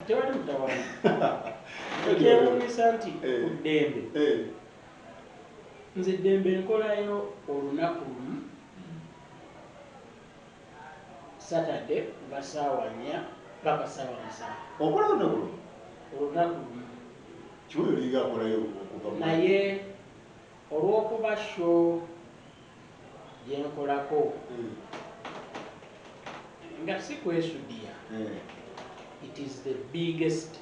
Tewali mutawaana. Ekyewuunyisa nti ku Ddembe, nze Ddembe nkolayo olunaku lumu, Saturday, kuva saawa 4 paka saawa 7. Okola olunaku lumu? Olunaku lumu. Kiwuyo olinga akolayo okuva mu Naye olw'okuba show gyenkolako, nga si kwesudiya, it is the biggest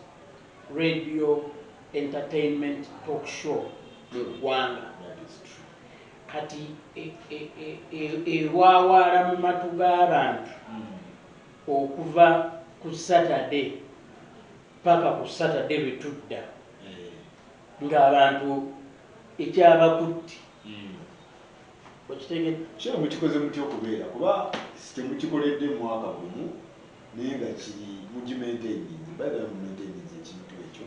radio entertainment talk show mu ggwanga. That is true. Kati erwawaala mu matu g'abantu okuva ku Saturday paka ku Saturday lwe tudda, ng'abantu ekyabakutti, okitegedde? Kyo mukikoze mutya okubeera, kuba temukikoledde mwaka gumu, naye nga kiri mugimaintaininze? By the way, mumaintaininze ekintu ekyo.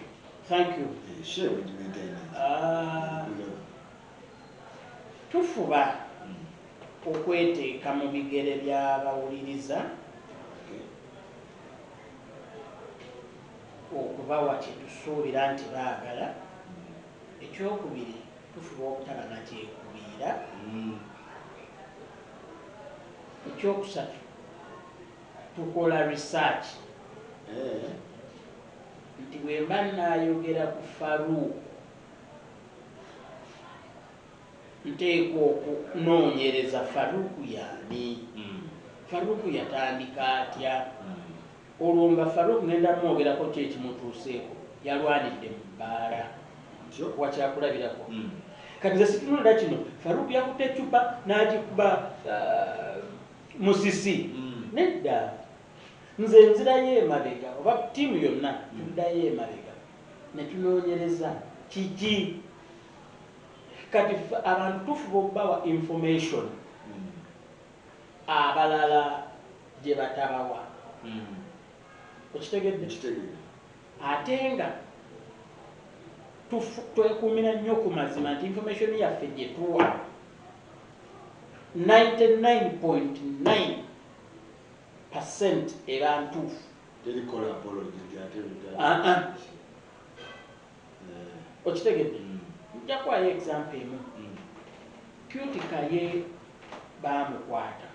Thank you. Show mugimaintaininze. Ah, tufuba okweteeka mu bigere by'abawuliriza okubawa kye tusuubira nti baagala. Ekyokubiri, tufuba obutaba nakyekubiira. Ekyokusatu, tukola research nti bwe mba naayogera ku Faruuku, nteekwa okunoonyereza Faruuku yaani, Faruuku yatandika atya. Olwo nga Faruuku ngenda mwogerako ki ekimutuuseeko, yalwanidde mu bbaala. Ntyo. Wakyakulabirako. Kati nze situnulira kino Faruuku yakutte eccupa n'agikuba musisi. Nedda, nze nzirayo emabega, oba ttiimu yonna tuddayo emabega ne tunoonyereza kiki. Kati ffe abantu tufuba okubawa information abalala gye batabawa. Okitegedde? Nkitegedde. Ate nga twekuumira nnyo ku mazima nti information yaffe gye tuwa, 99.9% eba ntuufu. Terikola apology nti ate Ah, ah. Okitegedde? Nja kuwayo example emu. Qute Kaye baamukwata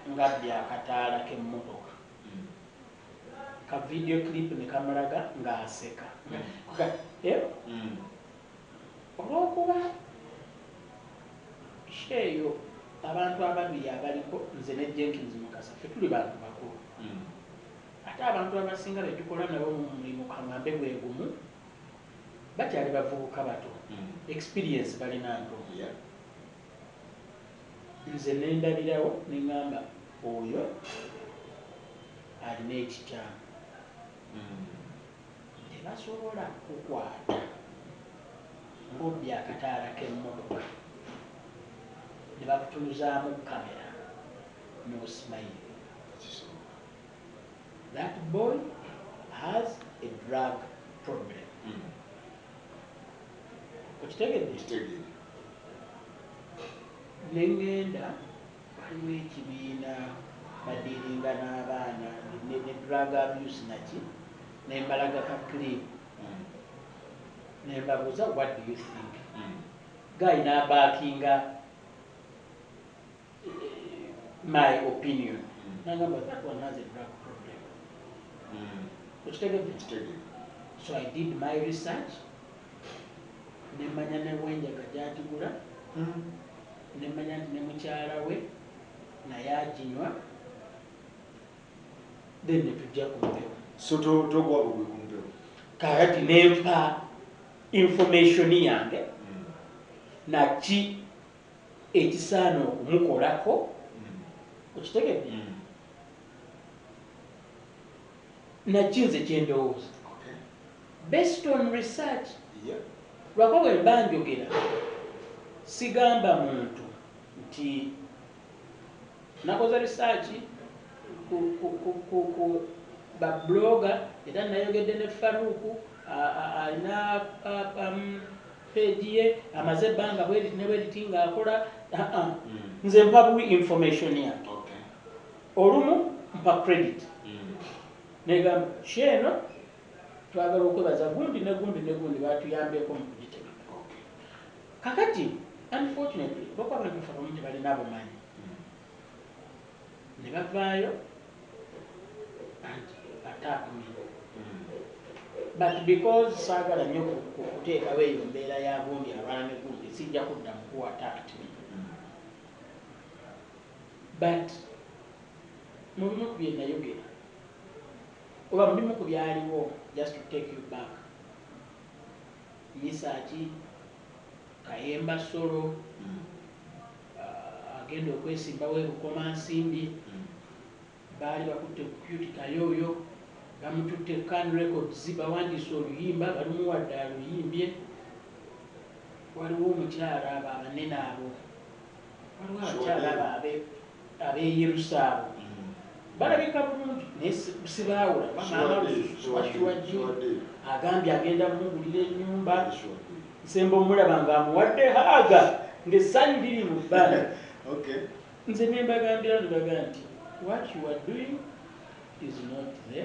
ng'abbye akataala k'emmotoka. Ka video clip ne kamulaga ng'aseka. Eh? Olw'okuba show eyo abantu ababiri abaliko, nze ne Jenkins Mukasa, ffe tuli bantu bakulu, ate abantu abasinga betukola nabo mu mulimu, kaŋŋambe gwe gumu, bakyali bavubuka bato, experience balina ntono. Nze nendabirawo neŋŋamba oyo alina ekikyamu. Tebasobola kukwata ng'obbye akataala k'emmotoka ne bakutunuzaamu kamera n'osmile. Kisoboka. That boy has a drug problem. Okitegedde? Nkitegedde. Ne ŋŋenda, waliwo ekibiina badealinga n'abaana ne drug abuse naki, ne mbalaga ka clip ne mbabuuza, "What do you think?" Guy n'abackinga my opinion, nagamba, "That one has a drug problem." Okitegedde? Nkitegedde. So I did my research, nemanya newenjaga gyagigula, nemanya nti ne mukyala we naye aginywa, then netujja ku mpewo. So togwa bugwi ku mpewo? Kakati nempa information yange naki ekisaana okumukolako. Okitegedde? Naki nze kyendowooza based on research. Lwako bwe mba njogera, sigamba muntu nti nakoze research ku bablogger, era nayogedde ne Faruku, alina page ye, amaze ebbanga bweriti ne bweriti ng'akola. Ah, ah. Nze mpa buwi information yange. Olumu mpa credit. Negamba show eno twagala okwebaza gundi ne gundi ne gundi batuyambyeko mu kugitegeka. Kakati unfortunately olwokuba abantu baffe abamu tebalina bumanyi, ne bavaayo and attack me. But because saagala nnyo kuteekawo eyo mbeera ya gundi alwana ne gundi, sijja kudda mu who attacked me. But mu bimu ku bye nayogera oba mu bimu ku byaliwo, just to take you back, Misaki Kayemba Solo agenda okwesimbawo e Bukomansimbi, baali bakutte Qute Kaye oyo, bamututte Kan Records, bawandiise oluyimba, balumuwadde aluyimbye. Waliwo omukyala abo abanene abo, waliwo abakyala abo abeeyerusa abo balabika bulungi naye sibaawula. Maama Shuwa D agambye agenda mugulira ennyumba. Nsemba omulaba ng'amuwadde hug ng'essanyu liri mu bbanga. Nze ne mbagambira, nebaga nti what you are doing is not the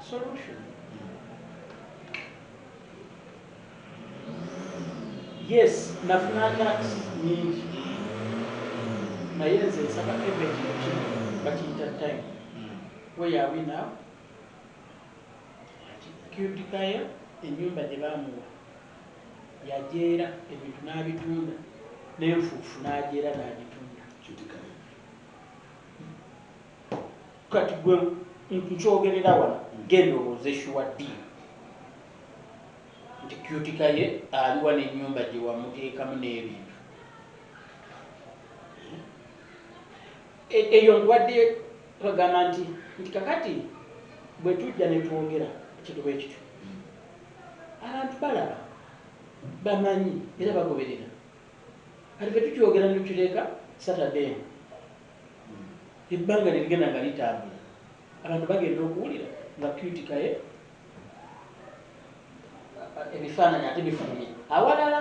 solution. Yes, nafuna attacks nyingi, naye nze nsaba eve kino kimu bakiyita time. Where are we now? Qute Kaye ennyumba gye baamuwa yajeera ebintu n'abitunda, n'enfuufu n'ajeera n'agitunda. Kati gwe nkyogerera wano, genda obuuze Shuwa D nti Qute Kaye aliwa n'ennyumba gye wamuteekamu n'ebintu. Eyo nkuwadde bagamba nti kakati bwe tujja ne twogera ekintu bwe kityo, abantu balaba, bamanyi era bagoberera. Kati ffe tukyogera ne tukireka Saturday, ebbanga nerigenda nga litambula, abantu bagenda okuwulira nga Qute Kaye ebifaananyi ate bifulumye awalala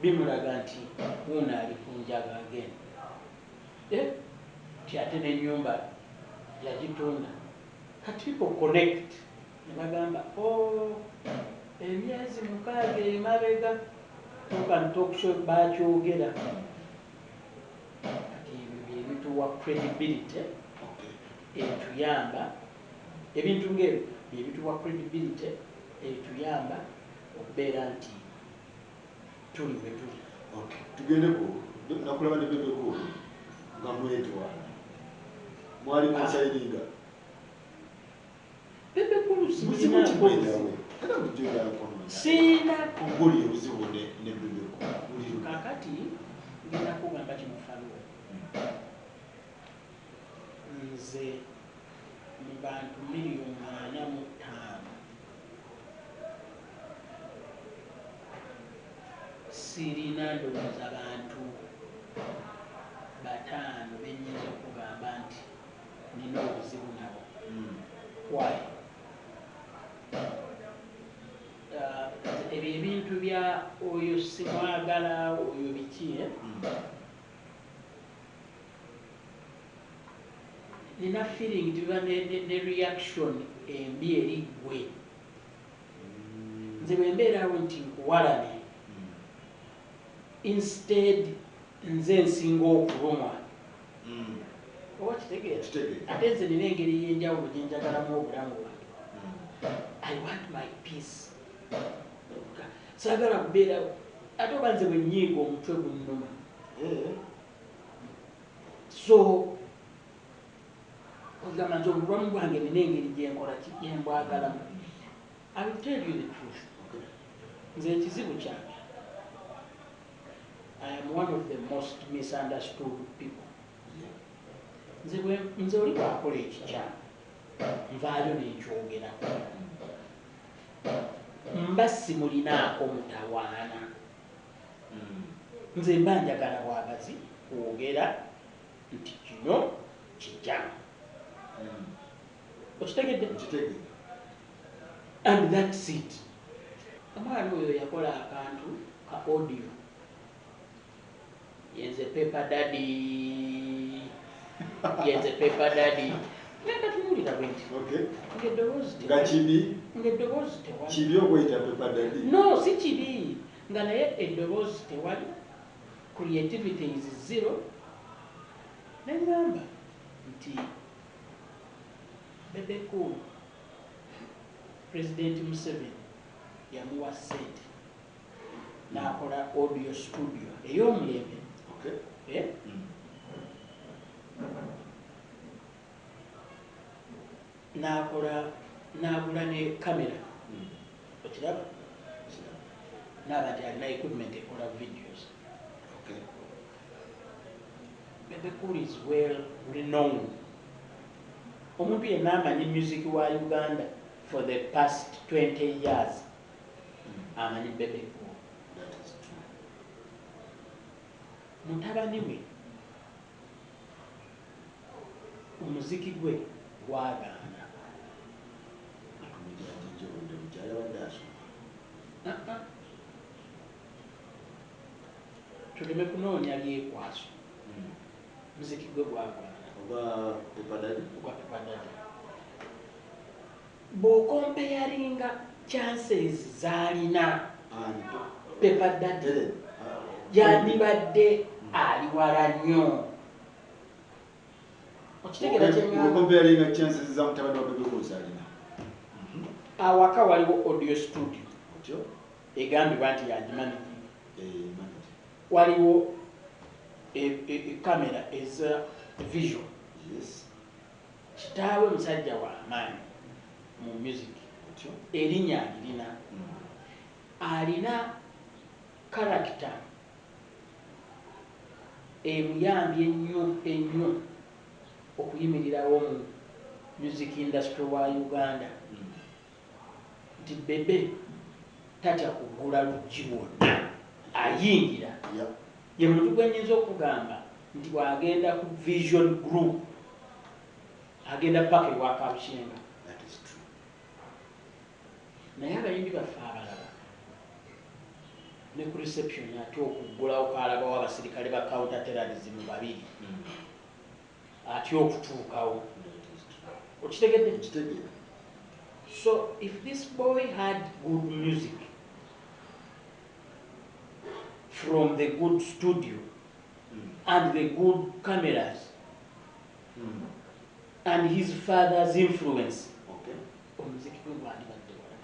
bimulaga nti wuuno ali ku njaga agenda, ti ate n'ennyumba yagitunda. Kati people connect ne bagamba, "Oh, emyezi 6 emabega Talk and Talk Show bakyogera." Kati ebyo byebituwa credibility etuyamba, ebintu ngaebyo byebituwa credibility etuyamba okubeera nti tuli we tuli. Tugende ku nakulaba ne Bebe Cool nga mwetwala, mwali consilinga. Bebe Cool buzibu ki bwendawe era bulijjo njagala kunoonya siina. Oguli obuzibu ne Bebe Cool buli ludda? Kakati ngenda kugamba kino, Faluwo, nze mu bantu 45,000,000 sirina ndowooza bantu 5 benyinza okugamba nti nina obuzibu nabo. Why? Ebyo ebintu bya oyo simwagala, oyo biki, eh? Nina feeling tibiba ne reaction embi eri ggwe. Nze bwe mbeerawo nti nkuwalane, instead nze nsinga okulumwa. Oba kitegeera? Kitegeera. Ate nze nina engeri y'enjawulo gye njagalamu obulamu bwange. I want my peace, saagala kubeerawo. Ate oba nze bwe nnyiiga omutwe gunnuma. So ogamba nze obulamu bwange nina engeri gyenkola ki gyembwagalamu. I will tell you the truth. Nze ekizibu kyange, I am one of the most misunderstood people. Nze oli bwakola ekikyamu nvaayo nenkyogerako, mba simulinaako mutawaana. Nze mba njagala bwagazi kwogera nti kino kikyamu. Okitegedde? Nkitegeera. And that's it. Omwana oyo yakola akantu ka audio, yenze Paper Daddy, yenze Paper Daddy. Nengatunuulira bwe nti ng'eddoboozi Nga kibi? Ng'eddoboozi tewali. Kibi okweyita Pepper Daddy? No, si kibi, nga naye eddoboozi tewali, creativity is zero. Neŋŋamba nti Bebe Cool, President Museveni yamuwa ssente n'akola audio studio ey'omulembe. Eh? N'akola, n'agula ne kamera. Okiraba? Naaba nti alina equipment ekola videos. Bebe Cool is well renowned. Omuntu yenna amanyi music wa Uganda for the past 20 years amanyi Bebe Cool. That is true. Mutabani we omuziki gwe gwagaana. Atumujajije obudde bukyali, abadde asoma. Ah, ah. Tuleme kunoonya byekwaso. Muziki gwe gwagaana. Oba Pepper Daddy? Ogwa Pepper Daddy. Bw'ocomparinga chances z'alina Ani? Pepper Daddy, Tere. yandibadde ali wala nnyo. Okitegeera kyeŋŋamba? Ocomparinga chances za mutabani wa Bebe Cool z'alina. Awaka waliwo audio studio Otyo? egambibwa nti yagimanaginga. Eh, manager. Waliwo kamera eza visual. Kitaawe musajja wa amaanyi mu music. Otyo? Erinnya alirina. Alina character emuyambye ennyo ennyo okuyimirirawo mu music industry wa Uganda. Nti Bebe tatya kugula luggi lwonna, ayingira. Ye muntu gwe nnyinza okugamba nti bw'agenda ku Vision Group agenda paka ewa Kabushenga. That is true. Naye abayimbi baffe abalala ne ku reception ate okuggulawo kalabawo abasirikale ba counter terrorism babiri, atya okutuukawo. That is true. Okitegedde? Nkitegeera. So if this boy had good music from the good studio and the good cameras and his father's influence, omuziki gwe gwandibadde wala.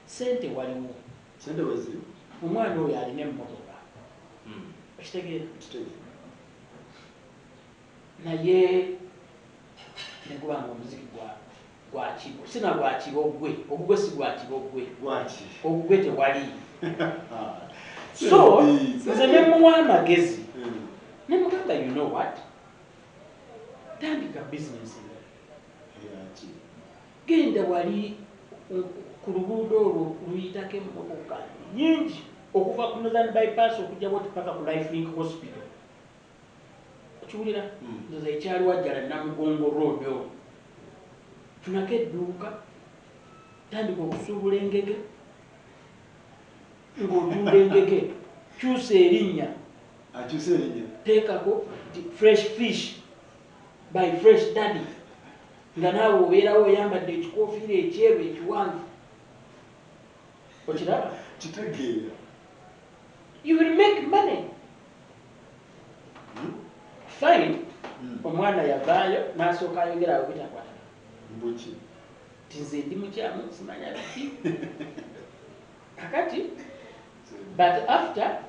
Sente waliwo. Sente weziri? Omwana oyo alina emmotoka. Okitegeera? Nkitegeera. Naye neguba nga omuziki gwa sina gwa kibogwe, ogugwe si gwa kibogwe. Gwaki? Ogugwe tewali. So nze ne muwa amagezi. Ne mugamba, you know what? Tandika business endala. Eyaki? Genda wali ku luguudo olwo luyitako emmotoka nyingi okuva ku Northern Bypass okujja bwoti paka ku Life Link Hospital. Okiwulira? Ndoza ekyali Wajjala Namugongo Road olwo. Funako edduuka, tandika okusuubula engege, ng'otunda engege, kyusa erinnya. Akyusa erinnya? Teekako Fresh Fish by Fresh Daddy, nga naawe obeerawo oyambadde ekikoofiira ekyeru ekiwanvu. Okiraba? Kitegeera. You will make money. Fine. Omwana yavaayo n'asooka ayogera awo bitakwatagana. Mbuki? Nti nze ndi mukyamu, simanya biki. Kakati, but after,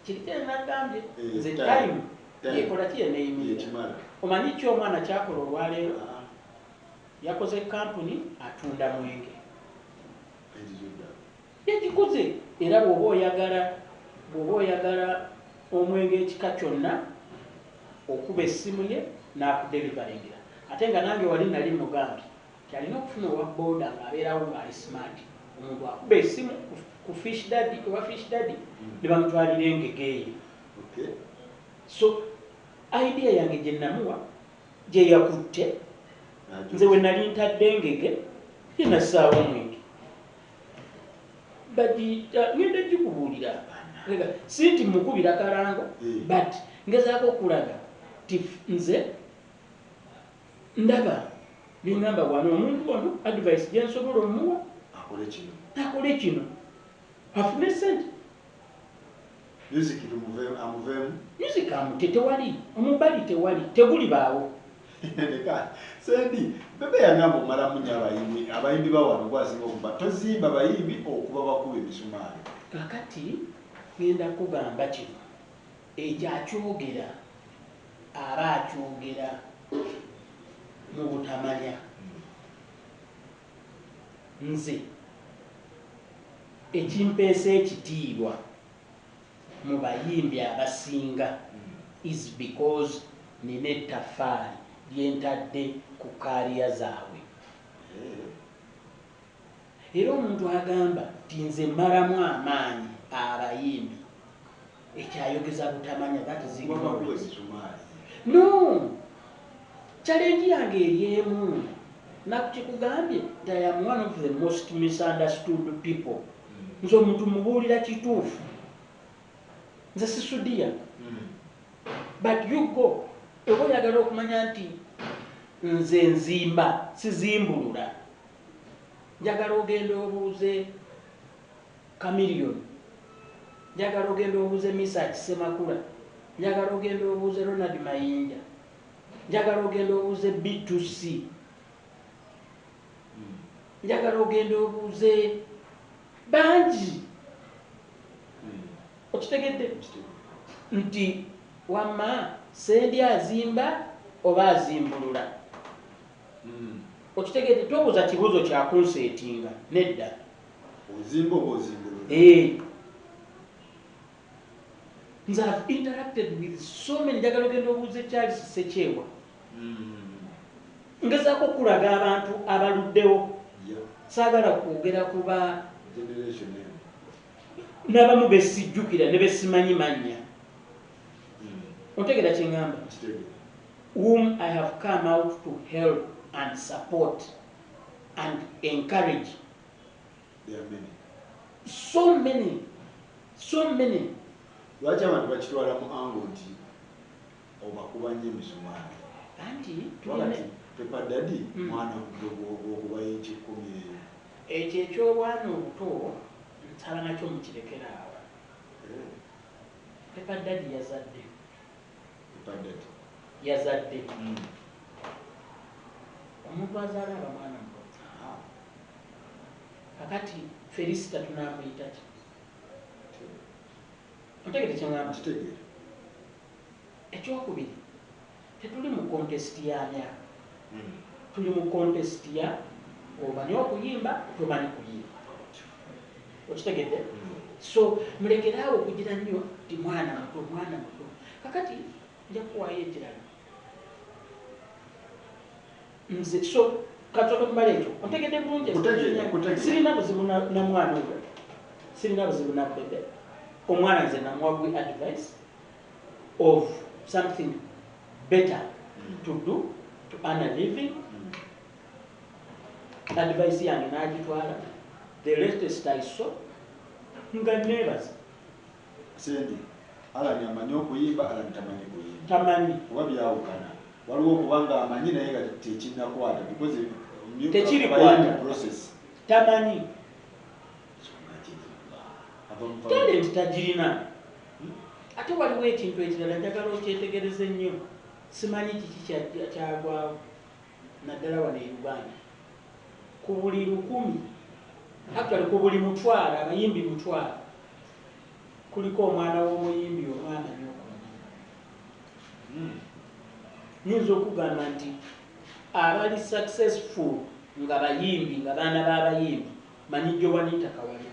kiri kye nagambye, nze time. Time Time. yekola ki yeneeyimirira. Yekimala. Omanyi ki omwana kyakola olwaleero? Ah. Yakoze kampuni atunda mwenge. Ejijudda. Yagikoze era bw'oba oyagala omwenge ekika kyonna, okuba essimu ye n'akudeliveringira. Ate nga nange wali nali mugambye nti alina okufuna owa booda ng'abeerawo ng'ali smart, omuntu akuba essimu ku Fish Daddy, owa Fish Daddy, ne bamutwalira engege ye. So idea yange gye namuwa gye yakutte, nze we nali ntadde engege ye nassaawo omwenge. Bagiyita, ngenda gikubuulira. Lega, si nti mukubira kalango, but ngezaako okulaga ti nze Ndaba nengamba wano omuntu wano advice gyensobola omuwa akole kino, akole kino afune sente. Music amuveemu. Music amute, tewali omubali, tewali, tegulibaawo. Leka Sendi, Bebe yagamba omalamu nnyo abayimbi, abayimbi bawano gwasinga okuba tozimba bayimbi okuba bakuba emisumaali. Kakati ngenda kugamba kino, ekyo akyogera aba akyogera mu butamanya. Nze ekimpeesa ekitiibwa mu bayimbi abasinga is because nina ettaffaali lyentadde ku career zaabwe. Era omuntu agamba nti nze mmalamu amaanyi abayimbi, ekyayogeza butamanya, that is Kuba bakuba ignorance. emisumaali. No, challenge yange eri emu, nakukikugambye nti I am one of the most misunderstood people. Nze omuntu mubuulira kituufu, nze sisudiya. But you go, oba oyagala okumanya nti nze nzimba sizimbulula, njagala ogenda obuuze Chameleone, njagala ogenda obuuze Mesach Semakula, njagala ogenda obuuze Ronald Mayinja, njagala ogenda obuuze B2C, njagala ogenda obuuze bangi. Okitegedde nti wamma Sendi azimba oba azimbulula? Okitegedde? Tobuuza kibuuzo kyakunseetinga, nedda. Ozimba oba ozimbulula? Eh. Nze have interacted with so many. Njagala ogenda obuuze Charles Sekyewa. Ngezaako okulaga abantu abaluddewo. Saagala kwogera kuba Generation eno. N'abamu besijjukira ne besimanyi mannya. Otegeera kyeŋŋamba? Kitegeera. Whom I have come out to help and support and encourage. There are many. So many, so many. Lwaki abantu bakitwala mu angle nti obakuba nnyo emisumaali? Anti Wakati Pepper Daddy mwana muto gwokuba ekikumi eyo. Ekyo ekyobwana obuto nsaba nakyo mukirekera awo. Pepper Daddy yazadde. Pepper Daddy. Yazadde. Omuntu azaala aba mwana muto. Kakati Felisita tunamuyita ki? Otegere kyeŋŋamba? Nkitegeera. Ekyokubiri, tetuli mu contest ya myaka. Tuli mu contest ya omanyi okuyimba, tomanyi kuyimba. Okitegedde? So mulekeraawo okugira nnyo nti mwana muto, mwana muto. Kakati nja kuwaayo ekirala. Nze so kasooka tumale ekyo. Otegedde bulungi? Nkutegeera, nkutegeera. Sirina buzibu na mwana oyo. Sirina buzibu na Bebe. Omwana nze namuwa gwe advice of something better to do to earn a living. Advice yange n'agitwala. The latest I saw nga neebaza. Sendi, Alan amanyi okuyimba, Alan tamanyi kuyimba. Tamanyi. Kuba byawukana. Waliwo okuba nga amanyi naye nga tekinnakwata because Tekiri bayimbi kwata. process. Tamanyi. Ava mu family. Talent tagirina. Ate waliwo ekintu ekirala njagala okyetegereze nnyo. Simanyi kiki kyagwawo naddala wano e Uganda. Ku buli 1,000, actually ku buli 1,000, abayimbi 1,000, kuliko omwana w'omuyimbi omwana nnyo okuyimba. Nyinza okugamba nti abali successful nga bayimbi, nga baana b'abayimbi, manyi Joanita Kawalya.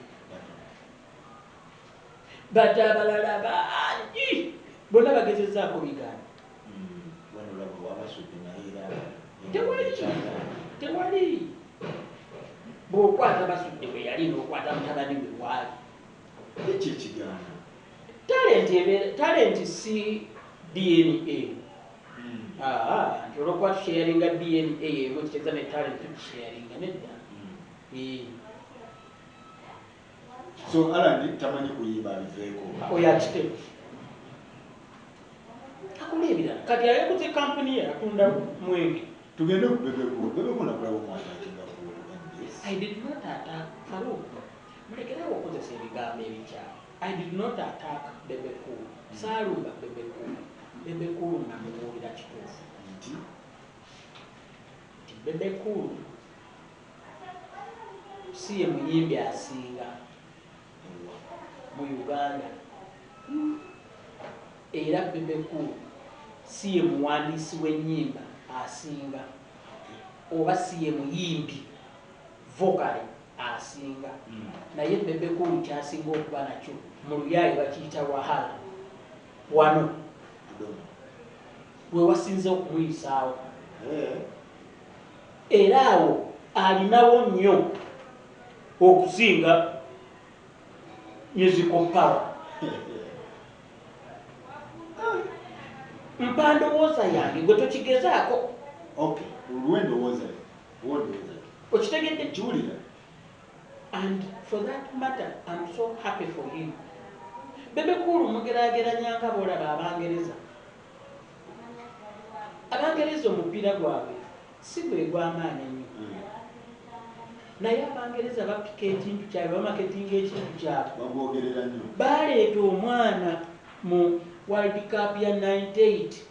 But abalala bangi bonna bagezezzaako bigaana. Wano olaba wabasudde naye era Tewali, tewali. Bw'okwata Basudde bwe yali n'okwata mutabani we bw'ali. Eki ekigaana? Talent ebeera, talent si DNA. Nti olw'okuba tusharinga DNA emu kitegeeza ne talent tugisharinga, nedda. So Alan tamanyi kuyimba, abiveeko. Oyo akite. Akola ebirala. Kati ayeguze kampuni ye atunda mwenge. Tugende ku Bebe Cool. Bebe Cool nakulaba omwattackinga ku NBS. I did not attack Farouk. Mulekerawo okukozesa ebigambo ebikyamu. I did not attack Bebe Cool. Saalumba Bebe Cool. Bebe Cool namubuulira kituufu. Nti? Nti Bebe Cool si ye muyimbi asinga mu Uganda. Era Bebe Cool si ye muwandiisi w'ennyimba asinga, oba si ye muyimbi vocally asinga. Naye Bebe Cool kyasinga okuba nakyo mu luyaayi bakiyita wahala. Wano we wasinze okumuyisaawo. Era awo alinawo nnyo okusinga musical power. Mpa ndowooza yange, gwe tokigezaako. Okay, olw'endowooza yo, olw'endowooza yo. Okitegedde? Kiwulira. And for that matter, I'm so happy for him. Bebe Cool mugeraageranya nga bw'olaba Abangereza. Abangereza omupiira gwabwe si gwe gw'amaanyi ennyo. Naye Abangereza bapika ekintu kyabwe, bamarketinga ekintu kyabwe. Bagwogerera nnyo. Baleeta omwana mu World Cup ya 98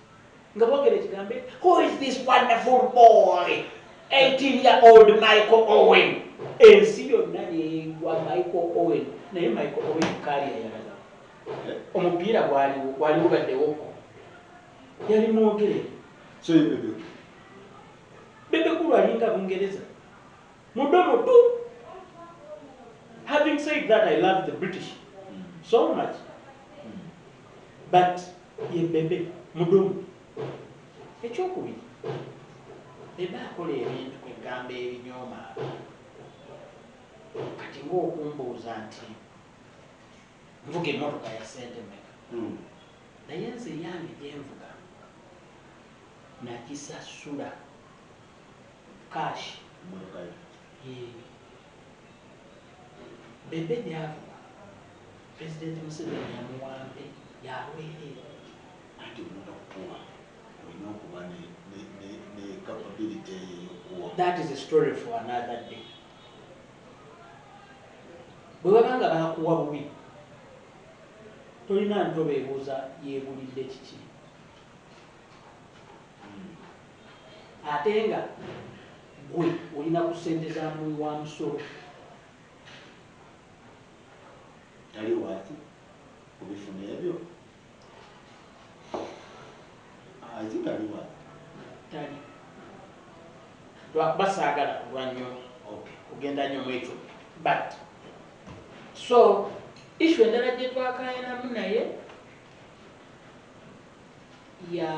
nga boogera ekigambo, who is this wonderful boy? 18-year-old Michael Owen. Ensi yonna neegwa Michael Owen. Naye Michael Owen kaali yayagala. Omupiira gwaliwo, gwali gubaddewoko. Yali mwogerere. So ye Bebe Cool. Bebe Cool alinga Bungereza. Mudomo tu. Having said that, I love the British so much. But ye Bebe mudomo. Ekyokubiri, Bebe akola ebintu kwegamba ebinyooma. Kati ng'okumbuuza nti nvuga emmotoka ya ssente mmeka? Naye nze yange gye nvuga nagisasula cash. Emmotoka yo. Bebe gy'avuga Pulezidenti Museveni yamuwambe yalwereere. Anti omuntu okukuwa olina okuba ne capability ey'okuwa. That is a story for another day. Bwe baba nga baakuwa bubi, tolina ntobo ebuuza yeegulidde kiki. Ate nga gwe olina ku ssente za muwi wa musolo. Tali waaki kubifuna ebyo? I think ali waaki. Tali. Lwakuba saagala kulwa nnyo kugenda nnyo mu ekyo. But so issue endala gye twakaayanamu naye ya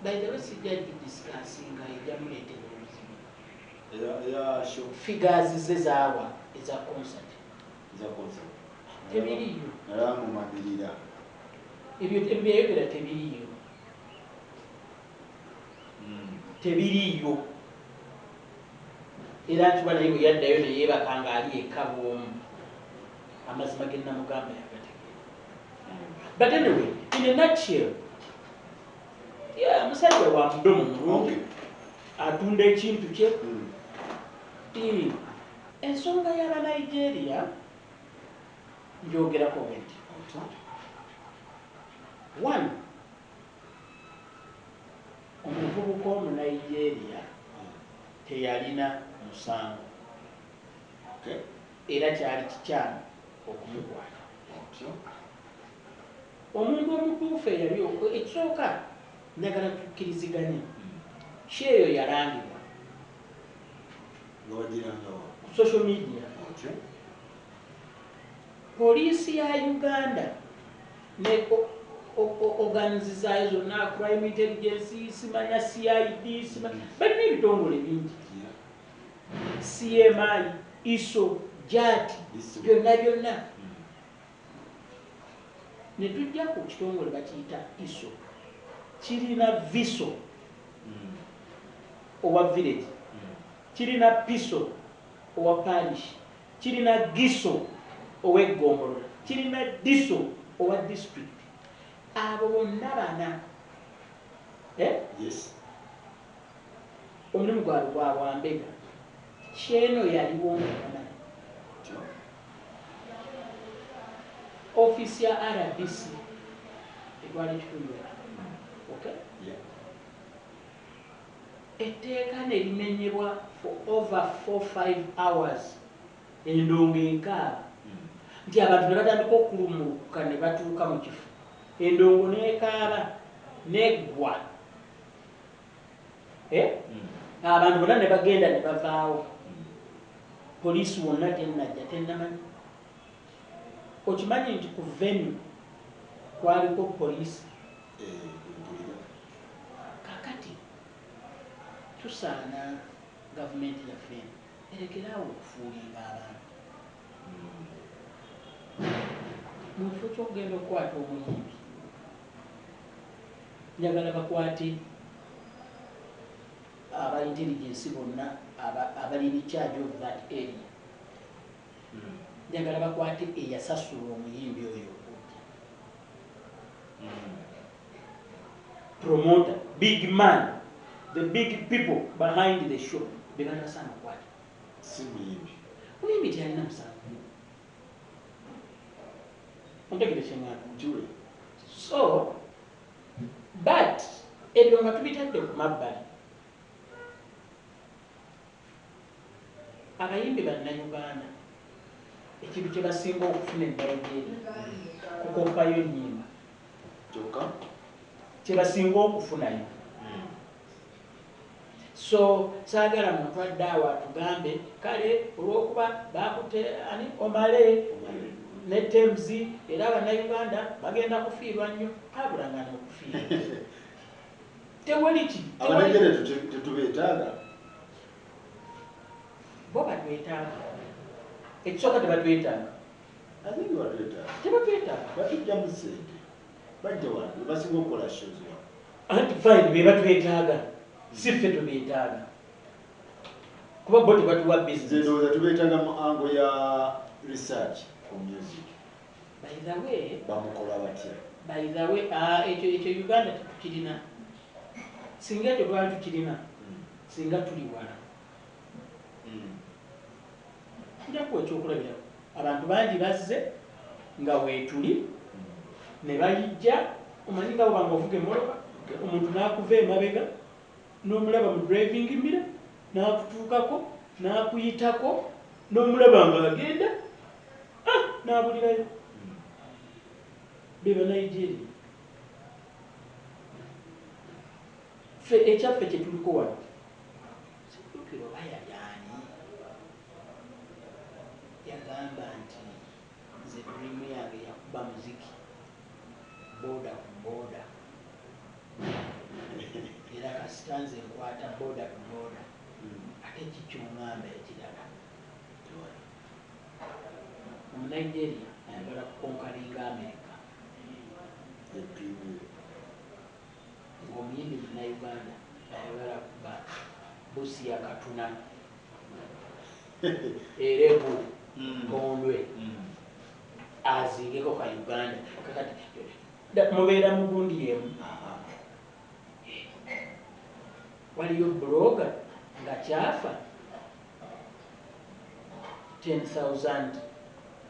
by the way sijja gidiscussinga, ejja muleetera obuzibu. Eya show. Figures ze zaawa eza concert. Eza concert. Tebiriiyo. Nalamumalirira. Ebyo byayogera tebiriiyo. Tebiriiyo. Era nkiba naye bwe yaddayo ne yeebaka ng'ali eka bw'omu. Amazima ge namugamba yagategeera. But anyway, in a nutshell, yeah, musajja wa mudomo mulungi. Atunda ekintu kye. Ensonga y'Abanigeria njogerako bwe nti. One, omuvubuka Omunigeria teyalina musango. Era kyali kikyamu okumukwata. Omuntu omutuufu eyali ekisooka njagala tukkiriziganye. Kyeyo yalangibwa. Nga wagirangawa? Ku social media. Poliisi ya Uganda ne organs zaayo zonna, crime intelligence, simanya CID, balina ebitongole bingi. CMI, ISO, JAT, byonna byonna. Ne tujja ku kitongole bakiyita ISO. Kirina VISO owa village, kirina PISO owa parish, kirina GISO ow'eggombolola, kirina DISO owa district. Abo bonna bana Eh? Yes. Omulimu gwabwe gwa bwambega. Kyeno yaliwo nga bamanyi. Kyo. Ofiisi ya RDC etwala ekitundu ekyo. Okay? Yeah. Etteeka ne limenyebwa for over 4-5 hours, endongo ekaaba nti abantu ne batandika okulumuka ne batuuka mu kifo, endongo n'ekaaba neggwa. Eh? Abantu bonna ne bagenda ne bavaawo. Poliisi wonna tennajja, tennamanyi. Okimanyi nti ku venue kwaliko poliisi? Eh, mpulira. Kakati tusaana gavumenti yaffe eno erekeraawo okufuulinga abantu. Mu kifo ky'okugenda okukwata omuyimbi, njagala bakwate aba intelligence bonna abali in charge of that area. Njagala bakwate eyasasula omuyimbi oyo okujja, promoter, big man, the big people behind the show, be bali basaana okukwata. Si muyimbi. Omuyimbi teyalina musango. Ontegere kyeŋŋamba? Nkiwulira. So but ebyo nga tubitadde ku mabbali, abayimbi bannayuganda ekintu kye basinga okufuna e Nigeria kukopayo ennyimba. Kyokka. Kye basinga okufunayo. So saagala muntu adde awo atugambe kale olw'okuba bakutte ani Omah Lay ne Tems, era bannayuganda bagenda kufiirwa nnyo. Kabulangana okufiirwa tewali ki tewali. Abanigeria tetubeetaaga. Bo batwetaaga. Ekisooka, tebatwetaaga. I think batwetaaga. Tebatwetaaga. Batujjamu ssente, bajja wano be basinga okukola shows wano. Anti fine, be batwetaaga, si ffe tubeetaaga, kuba bo tebatuwa Nze business. ndowooza tubeetaaga mu angle ya research ku music. By the way, Bamukola batya? By the way, ekyo Uganda tetukirina. Singa ekyo twali tukirina, singa tuli wala. Nja kuwa ekyokulabirako. Abantu bangi bazze nga weetuli ne bayijja. Omanyi nga bwobanga ovuga emmotoka, omuntu n'akuva emabega n'omulaba mu driving mirror, n'akutuukako, n'akuyitako, n'omulaba nga agenda, n'abulirayo. Be Banigeria. Ffe ekyaffe kye tuliko wano, sijjukira oba yali ani yagamba nti nze dream yange yakuba muziki border ku border, era kasita nze nkwata border ku border, ate kikyoŋŋamba ekirala? Omunigeria ayagala kuconqueringa America. The dream. Ng'omuyimbi Munnayuganda ayagala kuba Busia, Katuna, Elegu, Kondwe, azingeko ka Uganda. Kakati mubeera mu gundi emu. Waliyo blogger nga kyafa 10,000,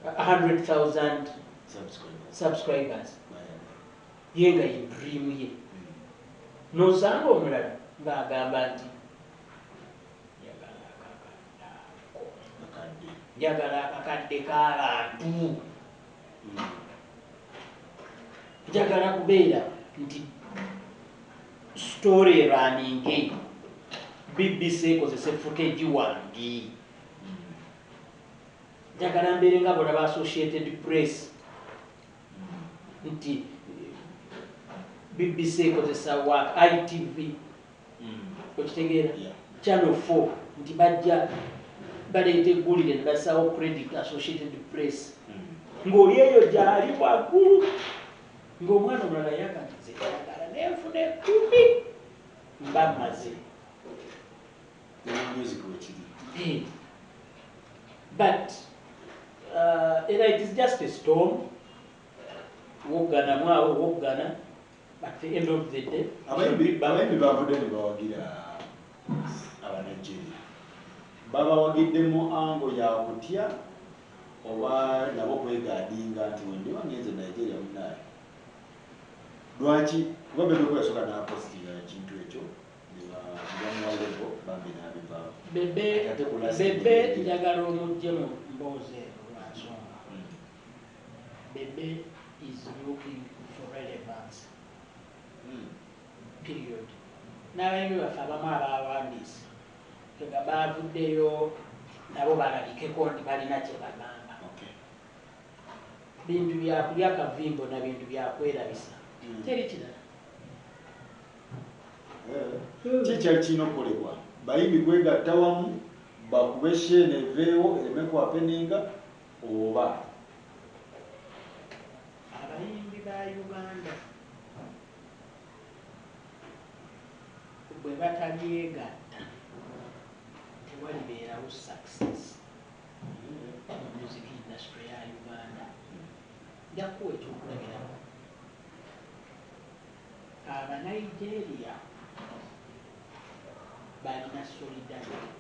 100,000 Subscribers. subscribers, ye nga ye dream ye. Nosanga omulala ng'agamba nti njagala akakadde ako. Akadde. Njagala akakadde k'abantu, njagala kubeera nti story erunninge, BBC ekozesa footage wange, njagala mbeere nga bolaba Associated Press, nti BBC ekozesa wa ITV. Okitegeera? Yeah. Channel 4, nti bajja baleeta eggulire ne bassawo credit Associated Press, ng'oli eyo gyali waggulu, ng'omwana omulala yaga nti nze njagala nenfuna 10,000 mba mmaze. Ne music wekiri. Eh. But era it is just a storm. Wogganamu awo woggana. But the end of the day, Abayimbi bavudde ne bawagira Abanigeria. Babawagidde mu angle ya kutya oba nabo kwegadinga nti wendiba ngenze Nigeria munaye. Lwaki? Kuba Bebe Cool yasooka n'apositinga ekintu ekyo ne bamuwa level, bambi n'abivaamu. Bebe Ate ku last Bebe minute. Njagala omugye mu mboozi eno lwa nsonga. Bebe is looking for relevance. Period. N'abayimbi baffe abamu abawandiise nga bavuddeyo nabo balabikeko nti balina kye bagamba. Bintu byakulya kavimbo na bintu byakwerabisa. Teri kirala. Ki ekyali kirina okukolebwa? Bayimbi kwegatta wamu bakube show eno eveewo ereme kuhappeninga oba? Abayimbi ba Uganda bwe batalyegatta tewalibeerawo success mu music industry ya Uganda. Nja kuwa ekyokulabirako. Abanigeria balina solidarity.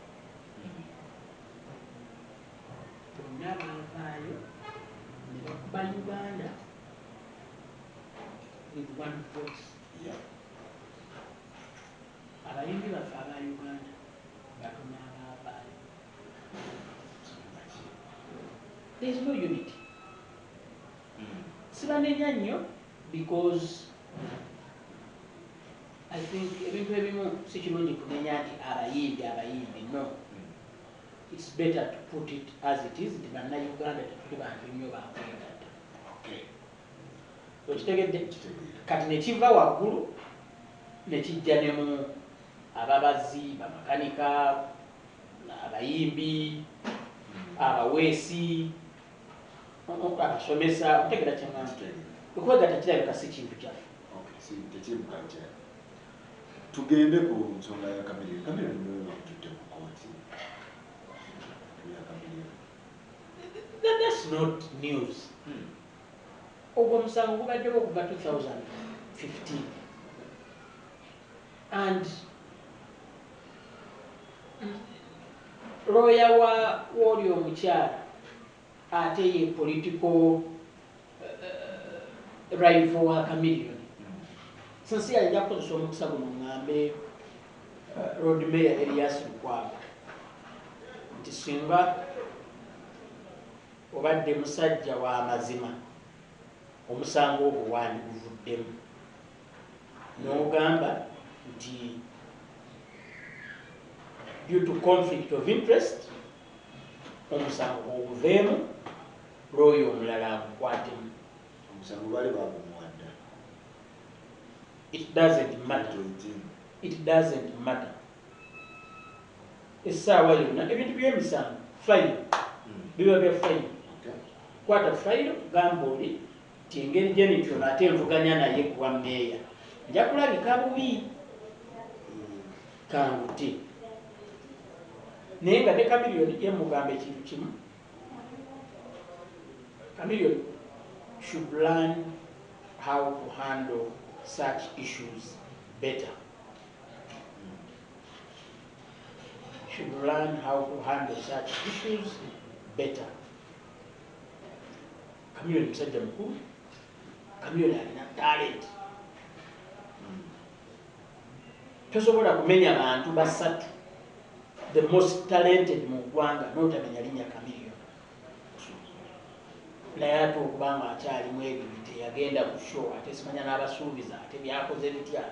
Bonna baavaayo ne bakuba Uganda with one voice. Abayimbi baffe aba Uganda batono abaavaayo. There is no unity. Sibanenya nnyo because I think ebintu ebimu si kirungi kunenya nti abayimbi abayimbi, no. It's better to put it as it is nti Bannayuganda tetuli bantu nnyo bakwegatta. Okitegedde? Kitegeera. Kati ne kiva waggulu ne kijja ne mu ababazi, bamakanika, abayimbi, abaweesi, abasomesa. Otegera kyeŋŋamba? Kitegeera. Okwegatta kirabika si kintu kyaffe. Okay, si tekiri mu culture. Tugende ku nsonga ya Chameleone. Chameleone niwe bamututte mu kkooti. Ya Chameleone. That's not news. Ogwo omusango gubaddewo okuva 2015 and lawyer wa wooli omukyala ate ye political rival wa Chameleone. Sincerely, nja kukozesa omukisa guno ŋŋambe Lord Mayor Erias Lukwago nti singa obadde musajja wa mazima, omusango ogwo wandiguvuddemu n'ogamba nti due to conflict of interest omusango oguveemu, looya omulala agukwatemu. Omusango baali bagumuwadda. It doesn't matter. 2018. It doesn't matter. Essaawa yonna ebintu by'emisango fayiro biba bya fayiro. Kwata fayiro, gamba oli nti engeri gye nti ono ate nvuganya naye kuwa mmeeya nja kulabika bubi, kangute. Naye nga ne Chameleone ye mugamba ekintu kimu: Chameleone should learn how to handle such issues better, should learn how to handle such issues better. Chameleone musajja mukulu, Chameleone alina talent. Tosobola kumenya bantu basatu the most talented mu ggwanga n'otamenya linnya Chameleone. Naye ate okubanga akyalimu ebyo teyagenda ku show, ate simanya n'abasuubiza ate byakoze bitya,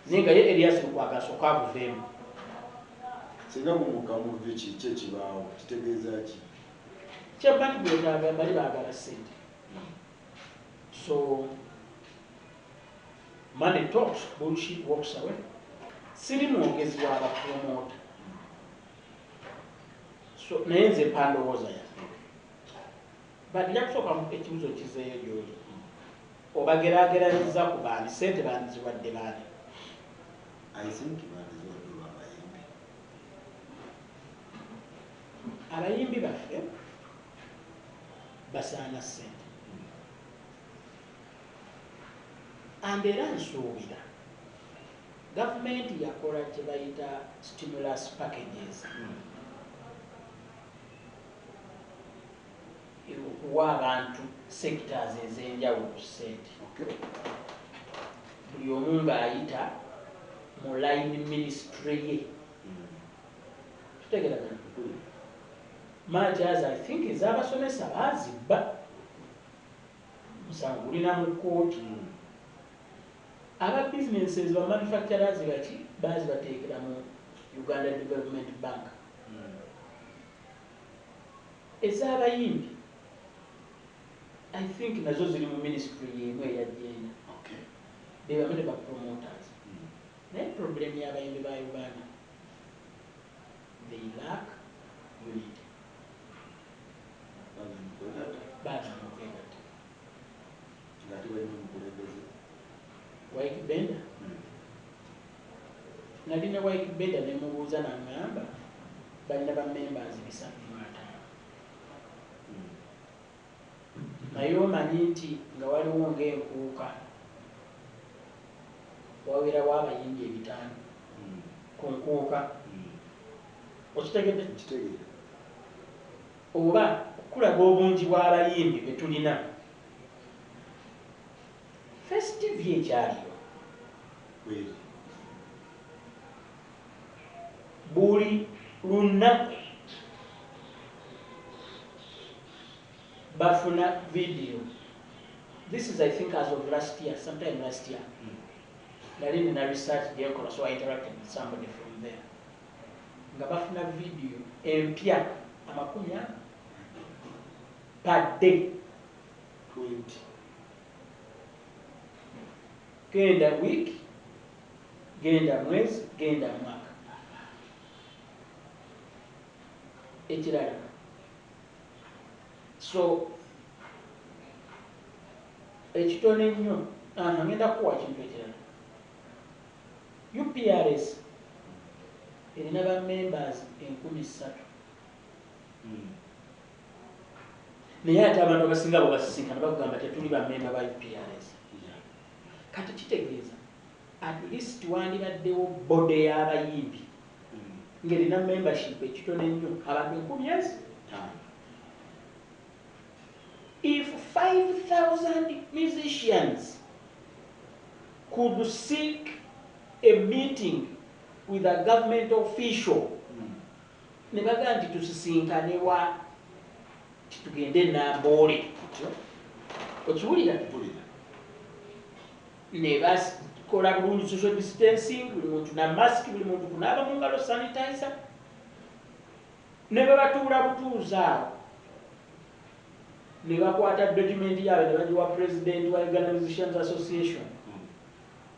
naye nga ye Erias Lukwago asooka aguveemu. Singa gumuka muvi, ki ekibaawo? Kitegeeza ki? Kyabani gwetaaga bali baagala ssente, so money talks, bullshit walks away. Siri mwogezi w'abapromota, so naye nze mpa ndowooza yange, but nja kusooka ekibuzo kizeeyo gy'oli: obageraageranyiza ku baani? Sente bandiziwadde baani? I think bandiziwadde oba abayimbi. Abayimbi baffe basaana ssente. And era nsuubira gavumenti yakola kye bayita stimulus packages okuwa abantu sectors ez'enjawulo ku ssente, buli omu ng'ayita mu line ministry ye. Tutegeragana? Much as I think ez'abasomesa baazibba, musango gulina mu kkooti. Aba businesses, ba manufacturers baki, baazibateekera mu Uganda Development Bank. Ez'abayimbi I think nazo ziri mu ministry yemu eya gender. Be bamu ne ba promoters. Naye problem y'abayimbi ba Uganda, they lack unity. Bagenda okwegatta. Baagaana okwegatta. Ng'ate balina omukulembeze. Ykee Benda. Nali ne Ykee Benda ne mubuuza, naŋŋamba balina ba members 350. Naye omanyi nti nga waliwo ng'enkuuka wawerawo abayimbi 500 ku nkuuka. Okitegedde? Nkitegeera. Oba okulaga obungi bw'abayimbi be tulina, Face TV ekyaliyo. Kweri. Buli lunaku bafuna video. This is, I think, as of last year, sometime last year. Nali nina research gyenkola, so I interacted with somebody from there, nga bafuna video empya 40 per day. 20. Genda week, genda mwezi, genda mwaka. Ekirala, so ekitono ennyo, aha, ngenda kukuwa kintu ekirala. UPRS erina ba members 3,000. Naye ate abantu abasinga bo basisinkana bakugamba tetuli bamemba ba UPRS. Kati kitegeeza at least wandibaddewo body y'abayimbi ng'erina membership ekitono ennyo abantu enkumi ezi. 5. If 5,000 musicians could seek a meeting with a government official ne bagaa nti tusisinkane wa, titugende Namboole, Otyo. Okiwulira? Mpulira. Ne bakola bulungi social distancing, buli muntu na mask, buli muntu kunaaba mu ngalo, sanitizer, ne babatuula butuuzi awo ne bakwata document yaabwe ne bagiwa president wa Uganda Musicians Association,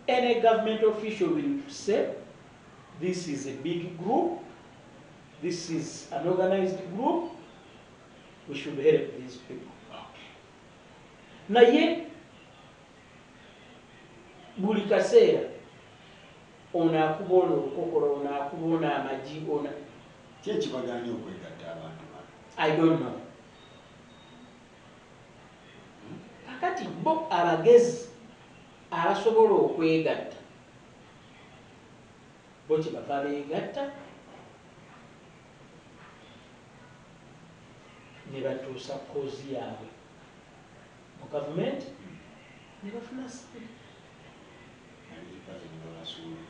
any government official will say this is a big group, this is an organized group, we should help these people. Naye buli kaseera ono akuba ono olukokolo, ono akuba ono amagi, ono. Ki ekibagaanye okwegatta abantu bano? I don't know. Kakati bo abagezi abasobola okwegatta bo kyebava beegatta ne batuusa cause yaabwe mu gavumenti ne bafuna ssente. Nalipaze ne babasuula.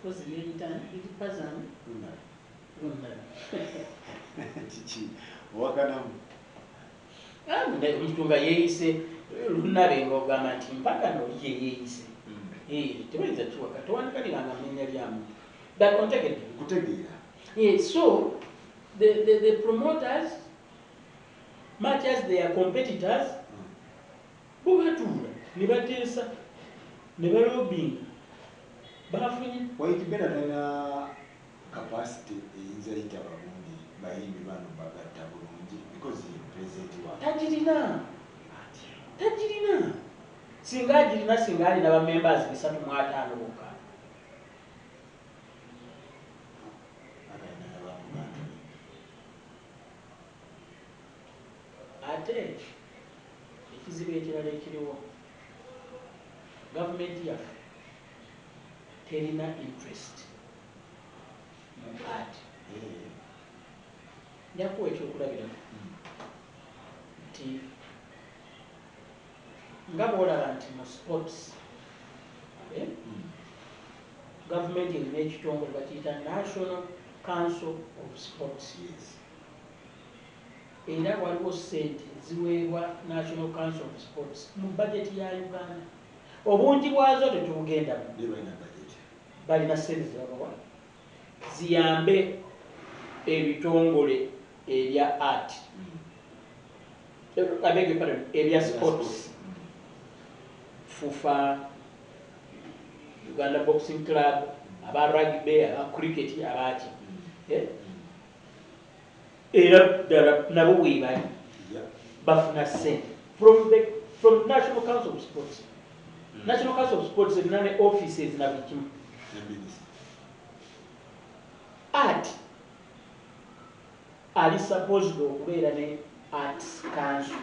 Cause yeeyita Lipazani. Lunabe. Lunabe. Kiki owakanamu? Omuntu nga yeeyise Lunabe ng'ogamba nti mpaka noli ye yeeyise. Tebayinza kiwaka, towandikaliranga mmennya lya muntu. But ontegedde? Nkutegeera. Yeah, so the promoters, much as they are competitors, bo batuula ne bateesa ne balobinga bafunye. Ykee Benda talina capacity eyinza yita bagundi bayimbi bano bagatta bulungi because ye president wa Tagirina, tagirina. Singa agirina, singa alina ba members 350 bokka. Atalina nabamubantu. Ate Ekirala ekiriwo, gavumenti yaffe terina interest mu art. Njakuwa ekyokulabirako nti nga bwolaba nti mu sports, gavumenti erina ekitongole bakiyita National Council of Sports. Era waliwo sente ziweebwa National Council of Sports mu budget ya Uganda. Obungi bwazo tetubugendamu. Naye balina budget. Balina sente zebabawa ziyambe ebitongole ebya art, I beg your pardon, ebya sports, FUFA, Uganda Boxing Club, aba rugby, aba cricket, abaki. Eh? Era ddala nabo weebali bafuna sente from National Council of Sports. National Council of Sports erina ne offices na buli kimu. Ne minister. Art ali supposed okubeera ne Arts Council.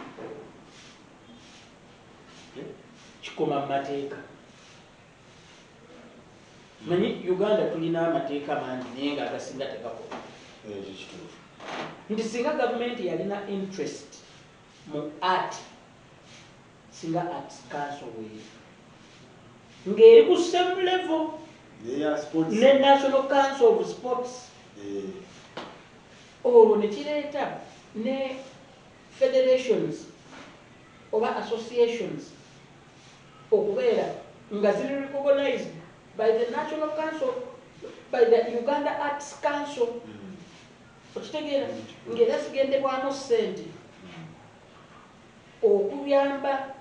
Kikoma mu mateeka. Manyi Uganda tulina amateeka mangi, naye nga agasinga tegakola. Ekyo kituufu. Nti singa gavumenti yalina interest mu art, singa Arts Council weeri ng'eri ku same level neya sports ne National Council of Sports. Olwo ne kireeta ne federations oba associations okubeera nga ziri recognized by the National Council, by the Uganda Arts Council. Okitegeera ng'era zigendebwamu ssente okuyamba.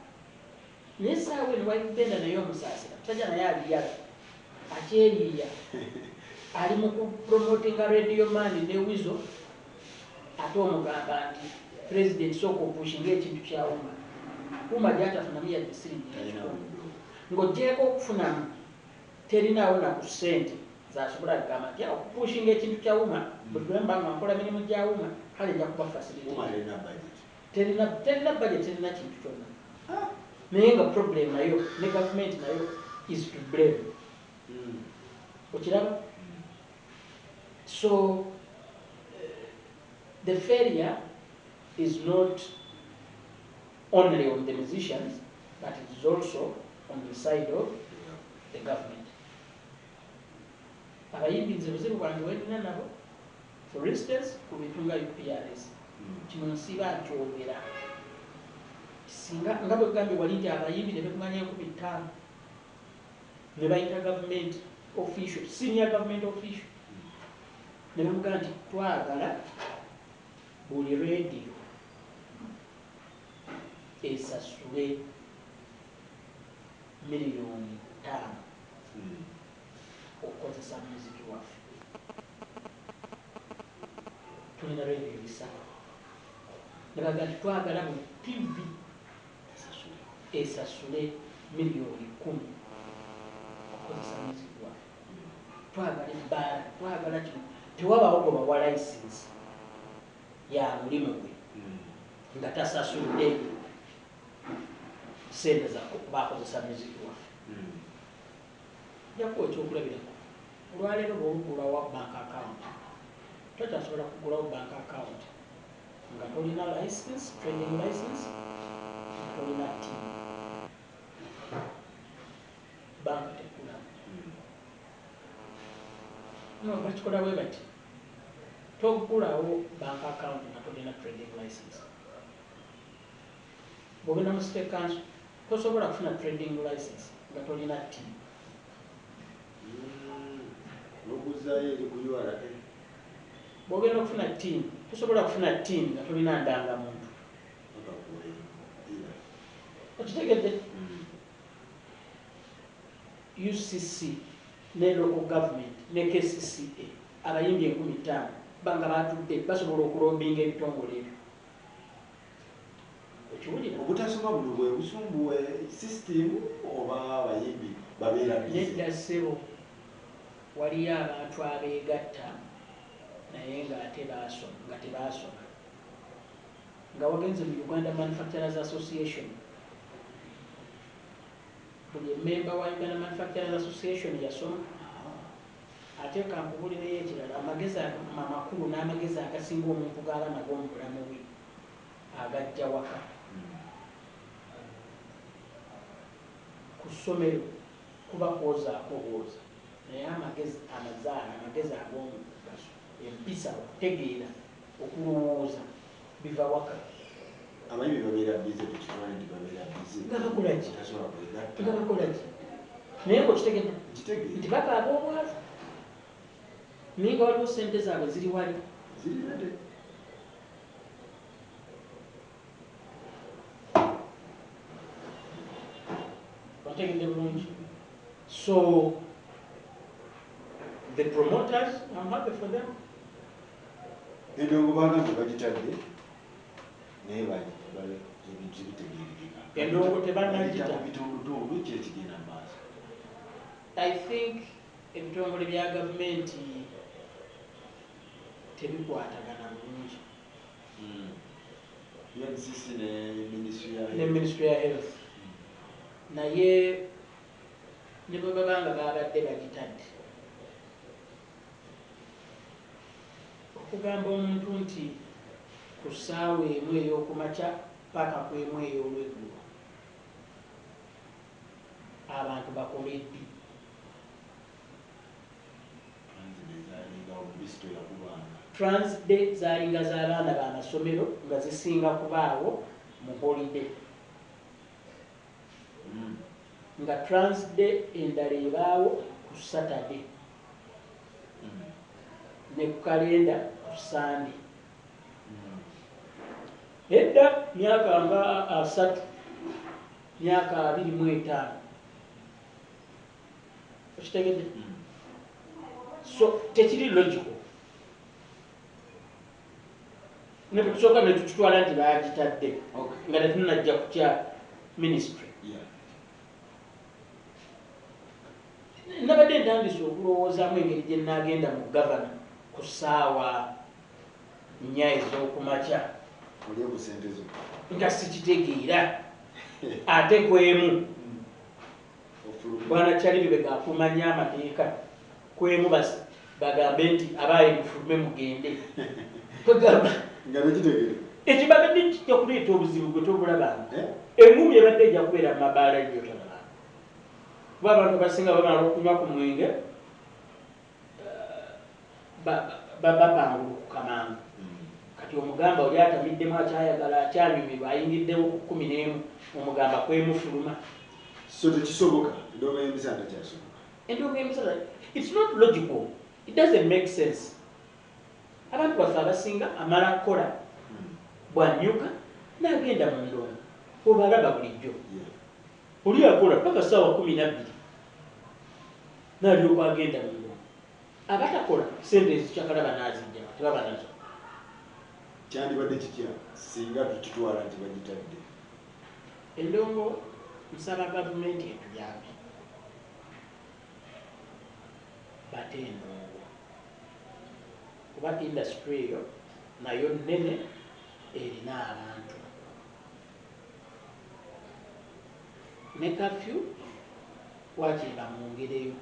Naye essaawa eno waigenda naye omusaasira musajja naye aliyala akyeriiya, ali mu kupromotinga Radio Man ne Weasel, ate omugamba nti President, sooka opushinga ekintu kya UMA. UMA gyatafunamu yadde siringi Talina 100. Buddo. Ng'ogyeko okufunamu, terinaawo na ku ssente zasobola kugamba nti okupushinga ekintu kya UMA, bwe tulemba nga nkola mirimu gya UMA, kale nja kuba facilitate. UMA talina budget. Terina budget, terina kintu kyonna, naye nga problem nayo ne gavumenti nayo is to blame. Okiraba? So the failure is not only on the musicians, but it is also on the side of the government. Abayimbi nze buzibu bwange wenina nabo, for instance, ku bintu nga UPRS. Kino nsiba nkyogera, singa nga bwe gambye wali nti abayimbi ne bekumanya 5,000 ne bayita government official, senior government official, ne bamugamba nti twagala buli radio esasule 5 miliyoni okukozesa muziki waffe. Tulina radio 3. Ne bagamba nti twagala buli TV Esasule. esasule 10 miliyoni okukozesa muziki waffe. Twagala ebbaala, twagala kino. Tewabaawo gwe bawa license ya mulimu gwe nga tasasudde sente bakozesa muziki waffe. Njakuwa ekyokulabirako, olwaleero bw'olugulawo bank account, tokyasobola kugulawo bank account nga tolina license, trading license, nga tolina TIN. Banka tekulamu. No, bakikola bwe bati: toggulawo bank account nga tolina trading license. Bw'ogenda mu City Council, tosobola kufuna trading license nga tolina TIN. Noguzaayo eri ku URA. Bw'ogenda okufuna TIN, tosobola kufuna TIN nga tolina ndangamuntu. Bakakuwa. Okitegedde? UCC ne local government ne KCCA, abayimbi 5,000 banga batudde basobola okulobinga ebitongole ebyo. Okiwulira? Obutasoma buno bwe busumbuwe system oba abayimbi babeera busy? Nedda ssebo, waliyo abantu abeegatta naye ng'ate baasoma, nga tebaasoma. Nga wagenze mu Uganda Manufacturers Association, Buli member wa Uganda Manufacturers Association yasoma. Ate kankubulireyo ekirala, amagezi amakulu n'amagezi agasinga omuntu g'aba nago mu bulamu bwe agajja waka. Ku ssomero kuba kwozaako obwoza, naye amagezi amazaala, amagezi ag'omugaso, empisa, okutegeera, okulowooza biva waka. Abayimbi babeera busy, tukitwale nti babeera busy. Nga bakola ki? Tasobola kwegatta. Nga bakola ki? Naye ng'okitegedde Nkitegeera. nti bakaaba obwavu, naye nga waliwo sente zaabwe ziri wali. Ziri ready. Otegedde bulungi? So the promoters, I'm happy for them. Endongo bagambye bagitadde, naye ebintu tebitegeerekeka. Endongo tebannagita. Bagita mu bitundutundu, ki ekigenda mu maaso? I think ebitongole bya gavumenti tebikwatagana bulungi. UNCC ne ministry ya Ne ministry ya health. Naye ne bwe baba nga babadde bagitadde, okugamba omuntu nti ku ssaawa 1 ey'okumakya paka ku 1 ey'olweggulo abantu bakole ddi? Transday zaalinga z'abaana b'amasomero nga zisinga kubaawo mu holiday. Nga Transday endala ebaawo ku Saturday ne ku kalenda ku Sunday. Edda myaka nga 3, myaka 25. Okitegedde? So tekiri logical. Ne bwe tusooka ne tukitwala nti baagitadde nga tetunnajja ku kya ministry. Nabadde ntandise okulowoozaamu engeri gye nnaagenda mu gavana ku ssaawa 4 ez'okumakya. Olye ku ssente zo. Nga sikitegeera. Ate kwemu. Bwana Kyali Lubega akumanya amateeka. Kwemu bagambe nti abaayi mufulume mugende. Kwegamba. Nga bekitegeera. Ekibabadde kijja kuleeta obuzibu gwe tobulabanga. Engumi ebadde ejja kubeera mu mabaala gy'otalabanga. Kuba abantu abasinga bamala okunywa ku mwenge, bapangulukuka mangu. Kati omugamba oli atamiddemu akyayagala akyanyumirwa ayingiddewo ku 11, omugamba kwemufuluma. So tekisoboka, endongo y'emisana tekyasoboka. Endongo y'emisana, it's not logical. It doesn't make sense. Abantu baffe abasinga amala kukola, bw'annyuka n'agenda mu ndongo. Obalaba bulijjo. Oli akola paka ssaawa 12 n'alyoka agenda mu ndongo. Abatakola ssente ezikyakala banaazijja, tebaba nazo. Kyandibadde kitya singa tukitwala nti bagitadde? Endongo nsaba gavumenti etuyambe bate endongo, kuba industry eyo nayo nnene erina abantu. Ne curfew waakiri bamwongereyo.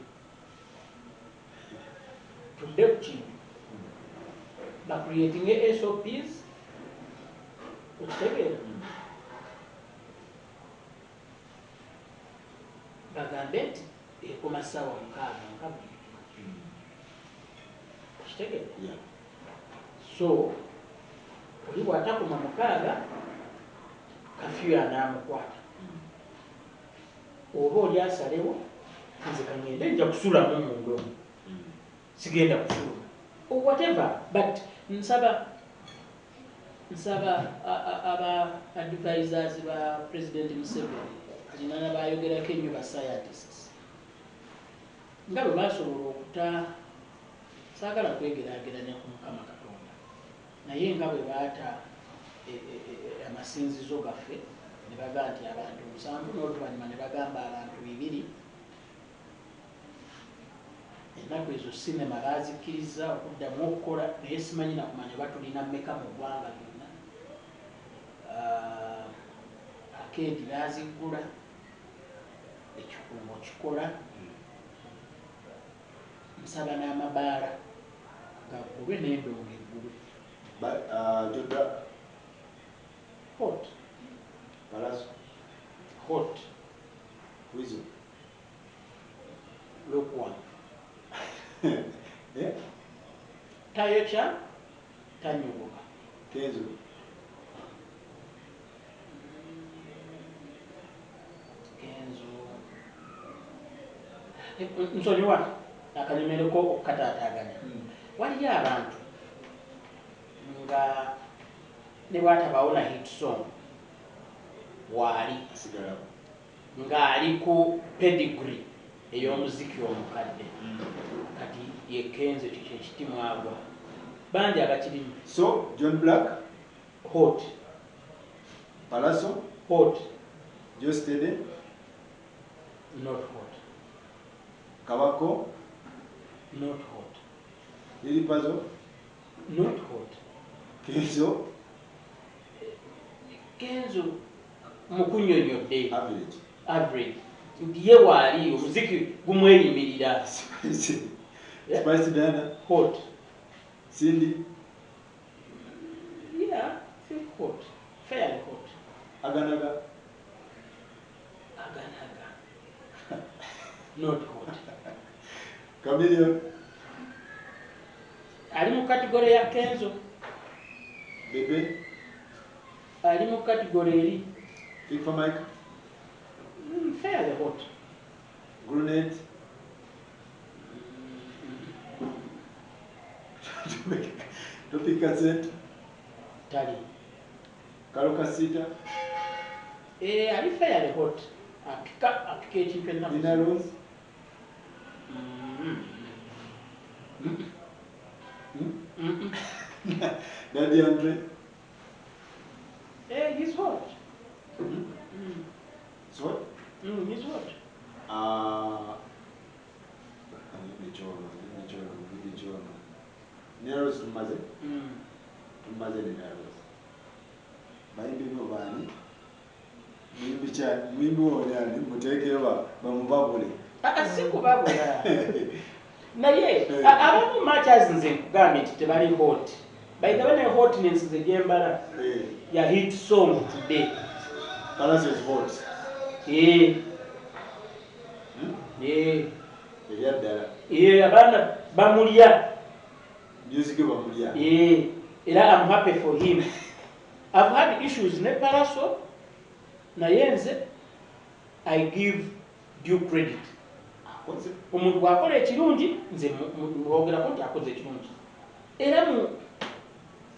Tudde ku kintu bacreatinge SOPs, okitegeera? Bagambe nti ekoma ssaawa 6 nga bulijjo. Okitegeera? So oli bw'atakoma 6, curfew anaamukwata. Oba oli asalewo nze kangende nja kusulamu mu ndongo, sigenda kufuluma or whatever. But nsaba aba advisors ba President Museveni kati nana bayogerako ennyo ba scientists nga bwe basobola okuta, saagala kwegeraageranya ku Mukama Katonda, naye nga bwe baata amasinzizo gaffe ne bagamba nti abantu 7, n'oluvannyuma ne bagamba abantu 2. Ennaku ezo sinema baazikkiriza okuddamu okukola, naye simanyi nakumanya oba tulina mmeka mu ggwanga lyonna. Akeedi baaziggula, Ekikuubo kikola. Nsaba n'amabaala gaggulwe n'endongo eggulwe. Joda. Hot. Pallaso. Hot. Weasel. Lukewarm. Eh? Tayokya, tanyuguka. Kenzo. Kenzo. Nsonyiwa akanyumireko okukataataaganya. Waliyo abantu nga ne bw'atabaawo na hit song waali Asigalawo. Ng'ali ku pedigree ey'omuziki omukadde. Kati ye Kenzo, ekyo kyekiti mwagwa bangi abakirimu. So John Black. Hot. Pallaso. Hot. Geosteady. Not hot. Kabako. Not hot. Lil Pazo. Not hot. Kenzo. Kenzo mukunyonyodde. Average. Average, nti ye waali omuziki gumweyimirira. Spice Diana. Hot. Cindy. Yeah, think hot, fairly hot. Aganaga. Aganaga, not hot. Chameleon. Ali mu category ya Kenzo. Bebe. Ali mu category eri. Fik Fameica. Fairly hot. Grenade. Topic Cassette. Tali. Karole Kasita. Eh, ali fairly hot. Akika akika ekintu ennaku. Nina Roz. Daddy Andre. Eh, he's hot. It's what? He's hot. Michono. Nina Roz tumaze? Tumaze Nina Roz. Bayimbi bo baani? Muyimbi kya muyimbi wo ani muteekeyo bamubabule. Ah, si kubabula. Naye abamu matches nze nkugambye nti tebali hot. By the way, ne hotness nze gyembala ya hit song today. Pallaso is hot. Eh. Eh. Ebyaddala. Eh, abaana bamulya. Music bamulya. Eh, era I'm happy for him. I've had issues ne Pallaso, naye nze I give due credit. Akoze. Omuntu bw'akola ekirungi nze mwogerako nti akoze ekirungi. Era mu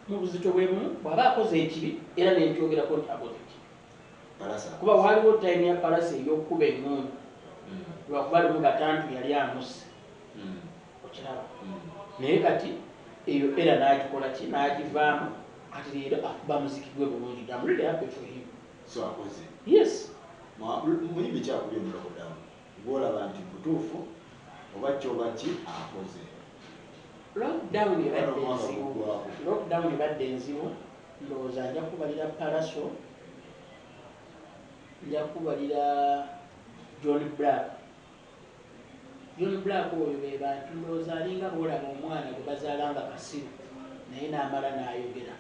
buzito bwe bumu bw'aba akoze ekibi era ne nkyogerako nti akoze ekibi. Pallaso. Kuba waliwo time ya Pallaso ey'okukuba emmundu. Lwakuba lumu Batantu yali amuse. Okiraba. Naye kati eyo era n'agikola ki n'agivaamu, kati leero akuba muziki gwe bulungi. I'm really happy for him. So akoze. Yes. Muyimbi kyakubye mu lockdown. Gw'olaba nti butuufu oba ki oba ki akoze. Lockdown ebadde Omwaka enzibu. guggwako. Lockdown ebadde enzibu. Ndowooza nja kubalira Pallaso, nja kubalira John Black. John Black oyo be bantu ndowooza alinga bw'olaba omwana gwe bazaala nga kasiru naye n'amala n'ayogera.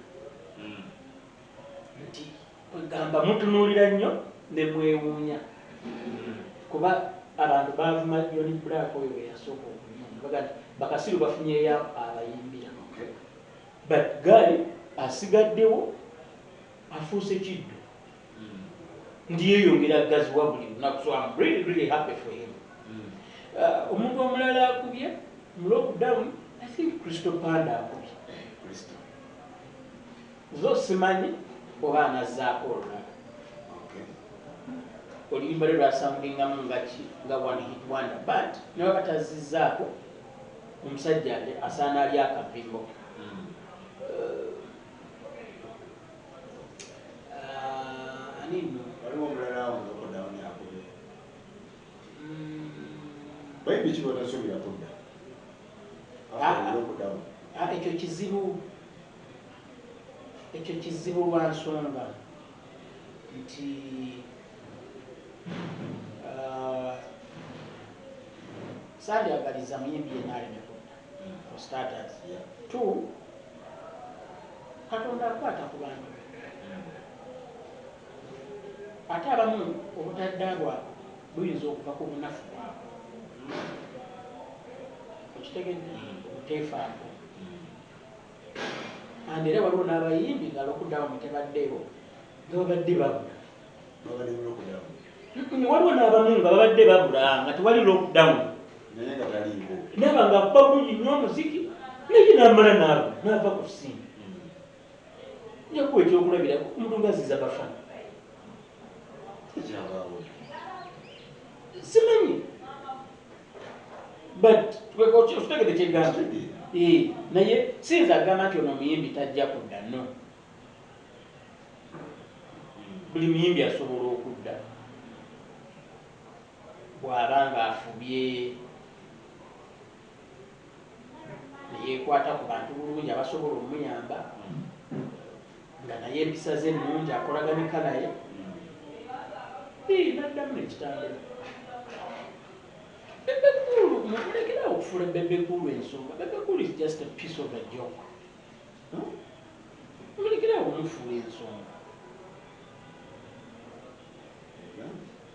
Nti kwegamba mutunuulira nnyo ne mwewuunya. Kuba abantu baavuma John Black oyo bwe yasooka okuyimba. Baga nti bakasiru bafunyeeyo abayimbira. But guy asigaddewo afuuse kiddo. Nti yeeyongera gaziwa buli lunaku. So I'm really, really happy for him. Omuntu omulala akubye mu lockdown, I think Crystal Panda akubye. Crystal. Zo simanyi oba anazzaako olulala. Oluyimba lwe lwasoundingamu nga ki, nga one hit wonder, but ne baba batazizzaako omusajja asaana ali akavimbo. Ani nno? Waliwo omulala awo mu lockdown akubye. Bayimbi ki b'otasuubira kudda? After lockdown. Ekyo kizibu. Ekyo kizibu lwa nsonga nti Sandyagaliza muyimbi yenna aleme kudda, for starters. Two, Katonda akwata ku bantu, ate abamu obutadda bwabwe buyinza okuva ku bunafu bwabwe, okitegedde, obuteefaako. And era waliwo n'abayimbi nga lockdown tebaddeewo nga babadde babula. Babadde mu lockdown. Waliwo n'abamu nga babadde babula nga tewali lockdown, naye nga taliiwo. Naba nga akuba bulungi nnyo omuziki, naye n'amala naaba n'ava ku ssimu. Nja kuwa ekyokulabirako, omuntu nga Ziza Bafana. Tekyabaawo. Simanyi, but okitegedde kyegamba. Kitegeera. Eh, naye siyinza agamba nti ono omuyimbi tajja kudda. No, buli muyimbi asobola okudda bw'aba nga afubye neyeekwata ku bantu bulungi abasobola omuyamba, nga naye empisa ze ennungi akolaganika naye. Eh, naddamu nekitambula. Bebe Cool, mulekerawo okufuula Bebe Cool ensonga. Bebe Cool is just a piece of a joke. Mulekerawo omufuula ensonga.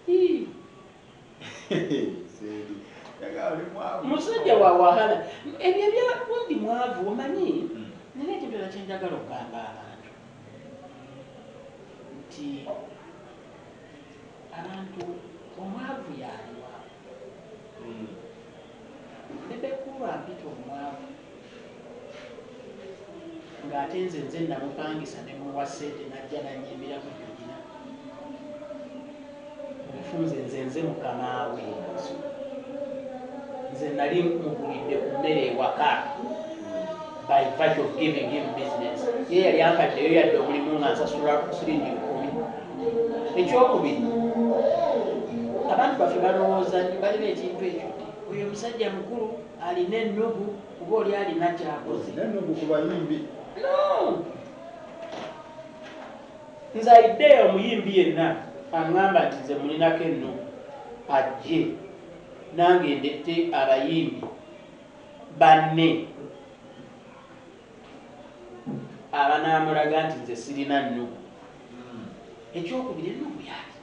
Eh, Sendi. Yagala oli mwavu. Musajja wa wahala. Ebyo ebyagundi mwavu, omanyi, nina ekintu era kyenjagala okugamba abantu nti abantu omwavu yaliwa. Bebe Cool ampita omwavu ng'ate nze namupangisa ne muwa ssente najja nanyimbiramu gyogina obufunze. Nze mukamaawe, nze nali mugulidde ku mmere ewaka by virtue of giving him business. Ye yali ampaddeyo yadde omulimu nga nsasula siringi 10. Ekyokubiri, abantu baffe balowooza nnyo, balina ekintu ekyo nti oyo omusajja mukulu alina ennugu kuba oli alina kyakoze. Nennugu ku bayimbi. No, nze ayiddeyo omuyimbi yenna aŋŋamba nti nze mulinako ennugu ajje nange ndette abayimbi banne abanaamulaga nti nze sirina nnugu. Ekyokubiri, ennugu yaki?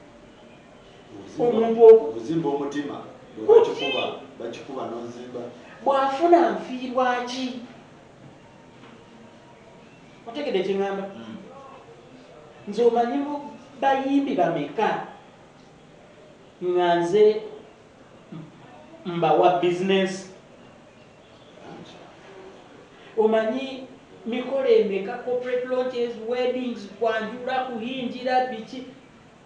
Omuntu Obuzimba omutima bwe bakikuba bakikuba n'ozimba. Bw'afuna nfiirwa ki? Otegedde kyeŋŋamba? Nze omanyi mu bayimbi bameka nga nze mbawa bizinesi? Omanyi mikolo emeka, corporate launches, weddings, kwanjula, kuhinjira, biki?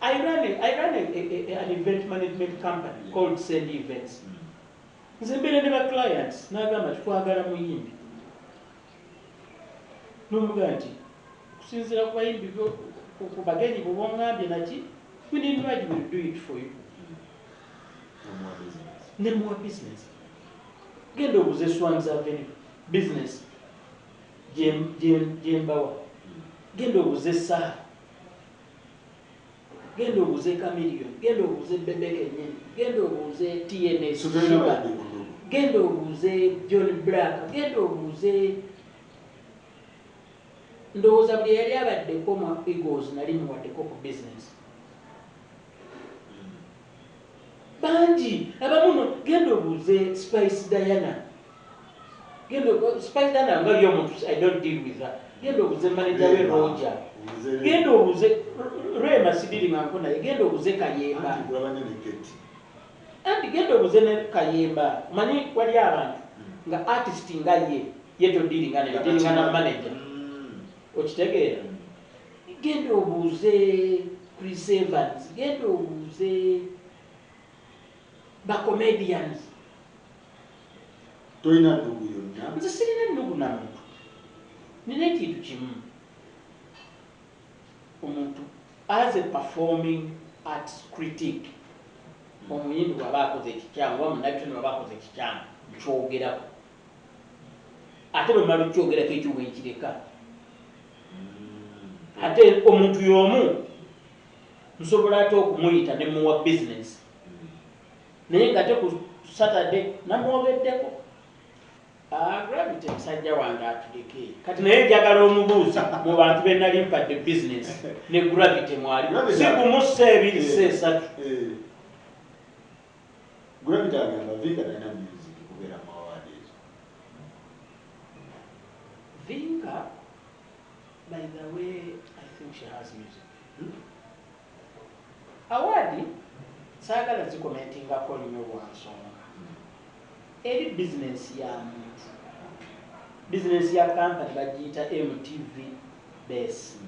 I run an event management company called Send Events. Nze mbeera ne ba clients n'agamba nti twagala muyimbi, n'omugaa nti okusinziira ku bayimbi ku bagenyi bwe boŋŋambye naki, Winnie Nwagi will do it for you. Omuwa business. Nemuwa business. Genda obuze Swangz Avenue business gyembawa, genda obuze Saha, genda obuze Chameleone, genda obuze Bebe kenyini, genda obuze TNS So tolina Shiba, bayimbi ku nnugu. Genda obuuze John Blaq, genda obuuze, ndowooza buli yali abaddeko mu Eagles nali muwaddeko ku business. Bangi abamu no, genda obuuze Spice Diana. Genda Spice Diana nga ye omuntu, I don't deal with her. Genda obuuze manager we Roger. Obuuze Rema. Genda obuuze Rema, sidiringanko naye. Genda obuuze Kayemba. Anti kulaba nnyo ne Keti. Anti genda obuuze ne Kayemba. Omanyi wali abantu nga artist nga ye ye todiringa naye, odiringa na manager. Okitegeera? Genda obuuze Chris Evans, genda obuuze bacomedians. Tolina nnugu yonna. Nze sirina ennugu na muntu. Nina ekintu kimu, omuntu as a performing arts critic, omuyimbi bw'aba akoze ekikyamu oba munnabitone bw'aba akoze ekikyamu, nkyogerako, ate bwe mmala okukyogerako ekyo wenkireka. Ate omuntu y'omu nsobola ate okumuyita ne muwa business, naye nga ate ku Saturday namwogeddeko. Gravity musajja wange atuleke. Kati naye njagala omubuuza mu bantu be nali mpadde business ne Gravity mwali. Si kumussa ebiri si esatu. Gravity agamba Vinka talina music kubeera mu award ezo. Vinka, by the way, I think she has music. Award saagala zikomentingako nnyo lwa nsonga. Eri business ya muntu. Business ya company bagiyita MTV Base.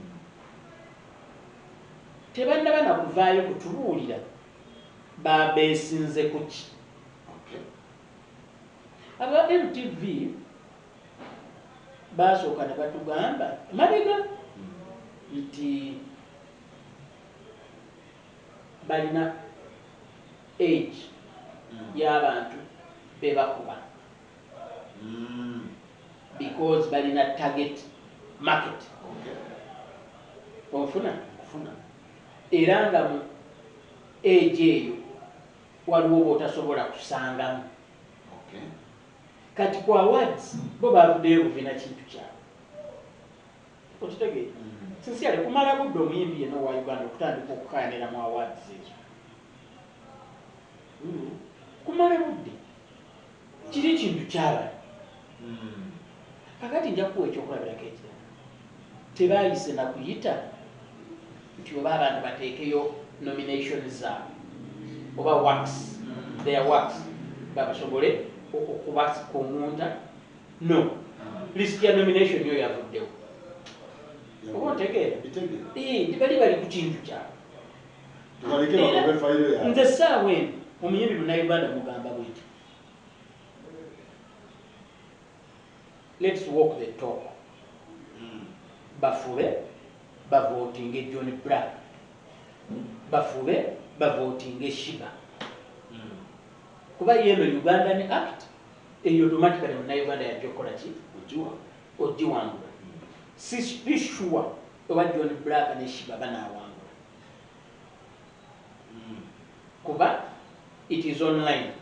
Tebannaba na kuvaayo kutubuulira babeesinze ku ki. Aba MTV basooka ne batugamba mabega nti balina age y'abantu bebakuba because balina target market. Onfuna? Era nga mu age eyo waliwo bw'otasobola kusangamu. Kati ku awards bo bavuddeyo buvina kintu kyabwe. Okitegeera? Sincerely, kumala budde omuyimbi yenna owa Uganda okutandika okukayanira mu awards ezo. Kumala budde. Kiri kintu kyabali. Kakati nja kuwa ekyokulabirako ekirala. Tebaayise na kuyita nti oba abantu bateekeyo nomination zaabwe oba works, their works, babasobole okubakuŋŋunta. No, list ya nomination yo yavuddewo. Oba ontegeera? Bali bali ku kintu kyabwe. Nze essaawa eno omuyimbi Munnayuganda mugamba bwenti, let's walk the talk. Bafube bavotinge John Black, bafube bavotinge Shiba. Kuba yeno Ugandan Act eyo automatically Munnayuganda yajja okukola ki? Ogiwangula. Si sure oba John Black ne Shiba banaawangula. Kuba it is online.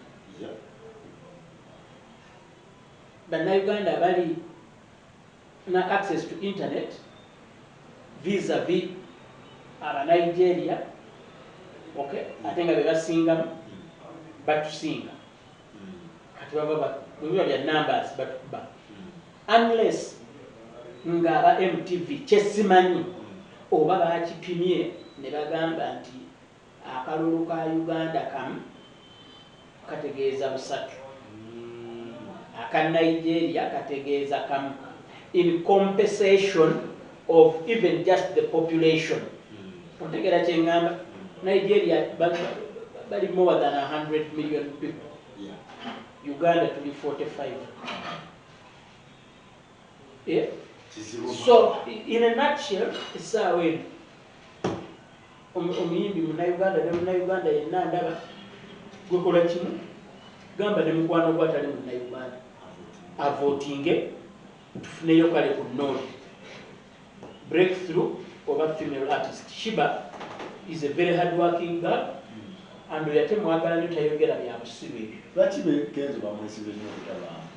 Bannayuganda bali na access to internet vis-a-vis aba Nigeria, okay, ate nga be basingamu batusinga. Kati baba bwe bya numbers batukuba. Unless nga aba MTV kyesimanyi oba bakipimye ne bagamba nti akalulu ka Uganda kamu kategeeza busatu, aka Nigeria kategeeza kamu, in compensation of even just the population. Otegeera kye ŋŋamba? Nigeria bali more than 100 million people. Uganda tuli 45. Yeah? So in a nutshell, essaawa eno omuyimbi Munnayuganda ne Munnayuganda yenna ndaba gwekola kimu, gamba ne mukwano gwe atali Munnayuganda avotinge tufuneyo kale ku nod breakthrough oba female artist. Shiba is a very hard working girl and oyo ate mwagala nnyo, tayogera bya busiru ebyo. Lwaki Kenzo bamwesibe nnyo okutabaamu?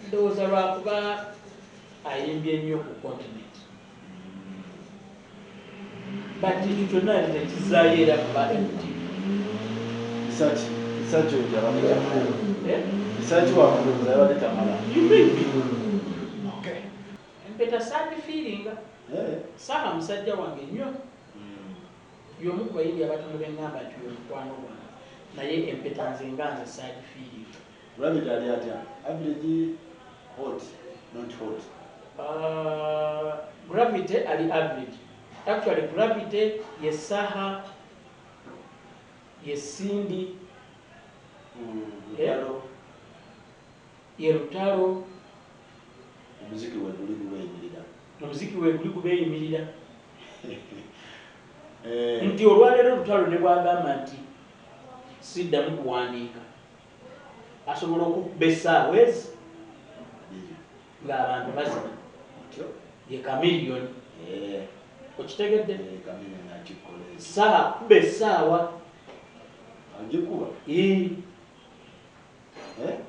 Ndowooza lwakuba ayimbye nnyo ku continent. But ekyo kyonna tekizaayo era kuba MTV. Research oyo yabadde tamala. Research wakulowooza yabadde tamala. You may be. Empeta saagifiiringa. Saha musajja wange nnyo. Y'omu ku bayimbi abatono be ŋŋamba nti oyo mukwano gwange. Naye empeta nze nga nze saagifiiringa. Gravity ali atya? Average, hot, not hot. Gravity ali average. Actually Gravity ye Saha, ye Cindy, Lutalo. Ye Lutalo. Omuziki we guli gubeeyimirira. Omuziki we guli gubeeyimirira. Nti olwaleero Lutalo ne bw'agamba nti siddamu kuwandiika, asobola okukuba essaawa ezi ng'abantu bazina. Ye Chameleone. Okitegedde? Saha kuba essaawa Agikuba.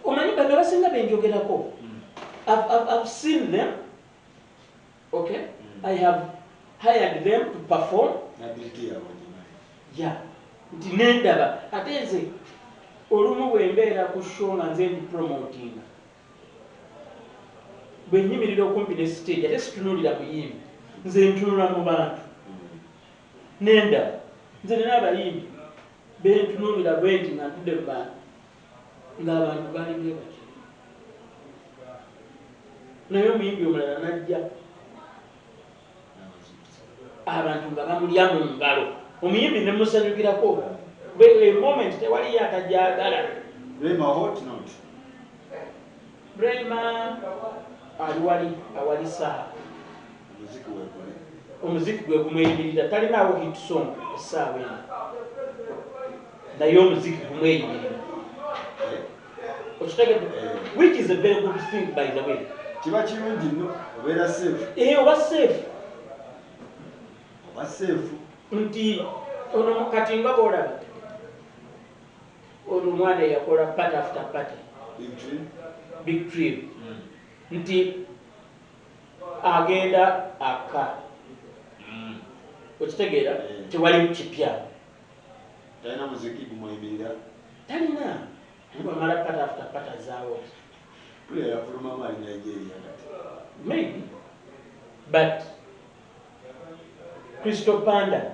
Omanyi bano abasinga benjogerako, I've seen them, okay? I have hired them to perform. Yeah, nti nendaba. Ate nze olumu bwe mbeera ku show nga nze ndi promotinga, bwe nnyimirira okumpi ne stage, ate situnuulira muyimbi, nze ntunula mu bantu nendaba. Nze nina abayimbi bentunuulira bwe nti nga ntudde mu bantu, ng'abantu baali bwe batyo, naye omuyimbi omulala najja, abantu nga bamulya mu ngalo, omuyimbi ne musanyukirako. Moment tewaliyo atajagala. Rema hot not? Rema ali wali awali saawa. Omuziki gwe gumweyimirira, talinaawo hit song essaawa eno, naye omuziki gumweyimirira. Okitegedde? Which is a very good thing, by the way. Kiba kirungi nno, obeera safe. Oba safe. Oba safe. Nti ono kati nga bw'olaba ono omwana eyakola Party After Party, Big Dream, nti agenda akka. Okitegeera? Tewali kipya. Talina muziki gumweyimirira. Talina. Bwamala Party After Party azaawo. Yafulumamu ali Nigeria kati. Maybe. But Crystal Panda,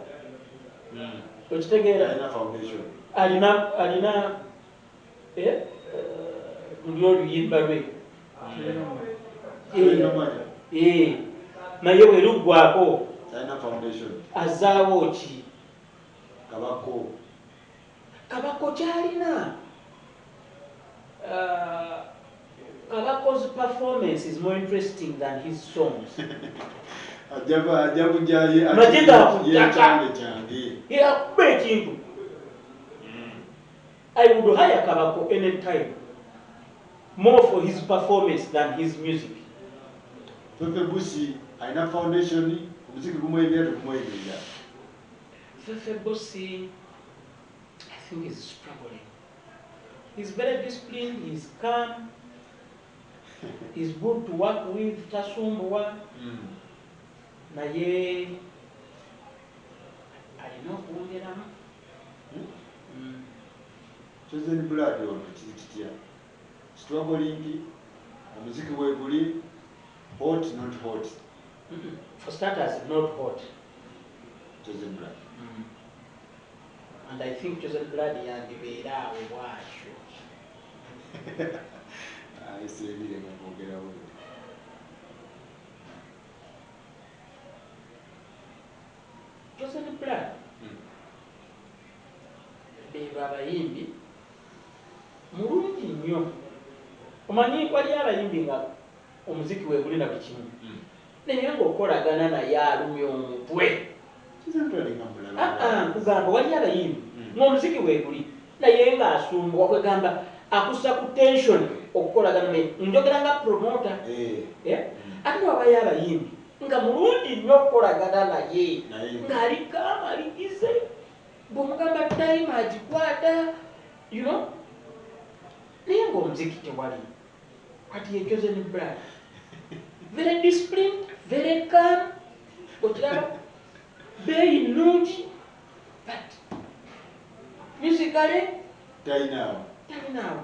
okitegeera? Alina foundation. Alina luli oluyimba lwe. Naye bwe luggwako Alina foundation. Azaawo ki? Kabako. Kabako kyalina. Kabako's performance is more interesting than his songs. Ajja kujja Majida kyange. Yakuba ekintu. I would hire Kabako any time more for his performance than his music. Fefe Busi alina foundation, omuziki gumweyimirira tegumweyimirira. Fefe Busi, I think, is struggling. He's very disciplined, he's calm, he's good to work with, tasumbuwa. Naye alina okwongeramu. Chosen Blood ono kiri kitya? Struggling, omuziki weeguli, hot not hot? For starters, not hot. Chosen Blood. And I think Chosen Blood yandibeera awo bwatyo. Ayiseebire nga kwogera bwe. Chosen Blood beba abayimbi mulungi nnyo. Omanyi wali abayimbi nga omuziki weeguli na buli kimu, naye ng'okolagana naye alumya omutwe. Nkugamba wali abayimbi ng'omuziki weeguli naye ng'asumbuwa, kwegamba akussa ku tension okukolagana naye. Njogera nga promoter. Ate wabayo abayimbi nga mulungi nnyo okukolagana naye, ng'ali kama aligize, bw'omugamba time agikwata, you know, naye ng'omuziki tewali. Kati ye Chosen Blood, very disciplined, very calm, okiraba, beeyi nnungi, but musically talinaawo. Talinaawo.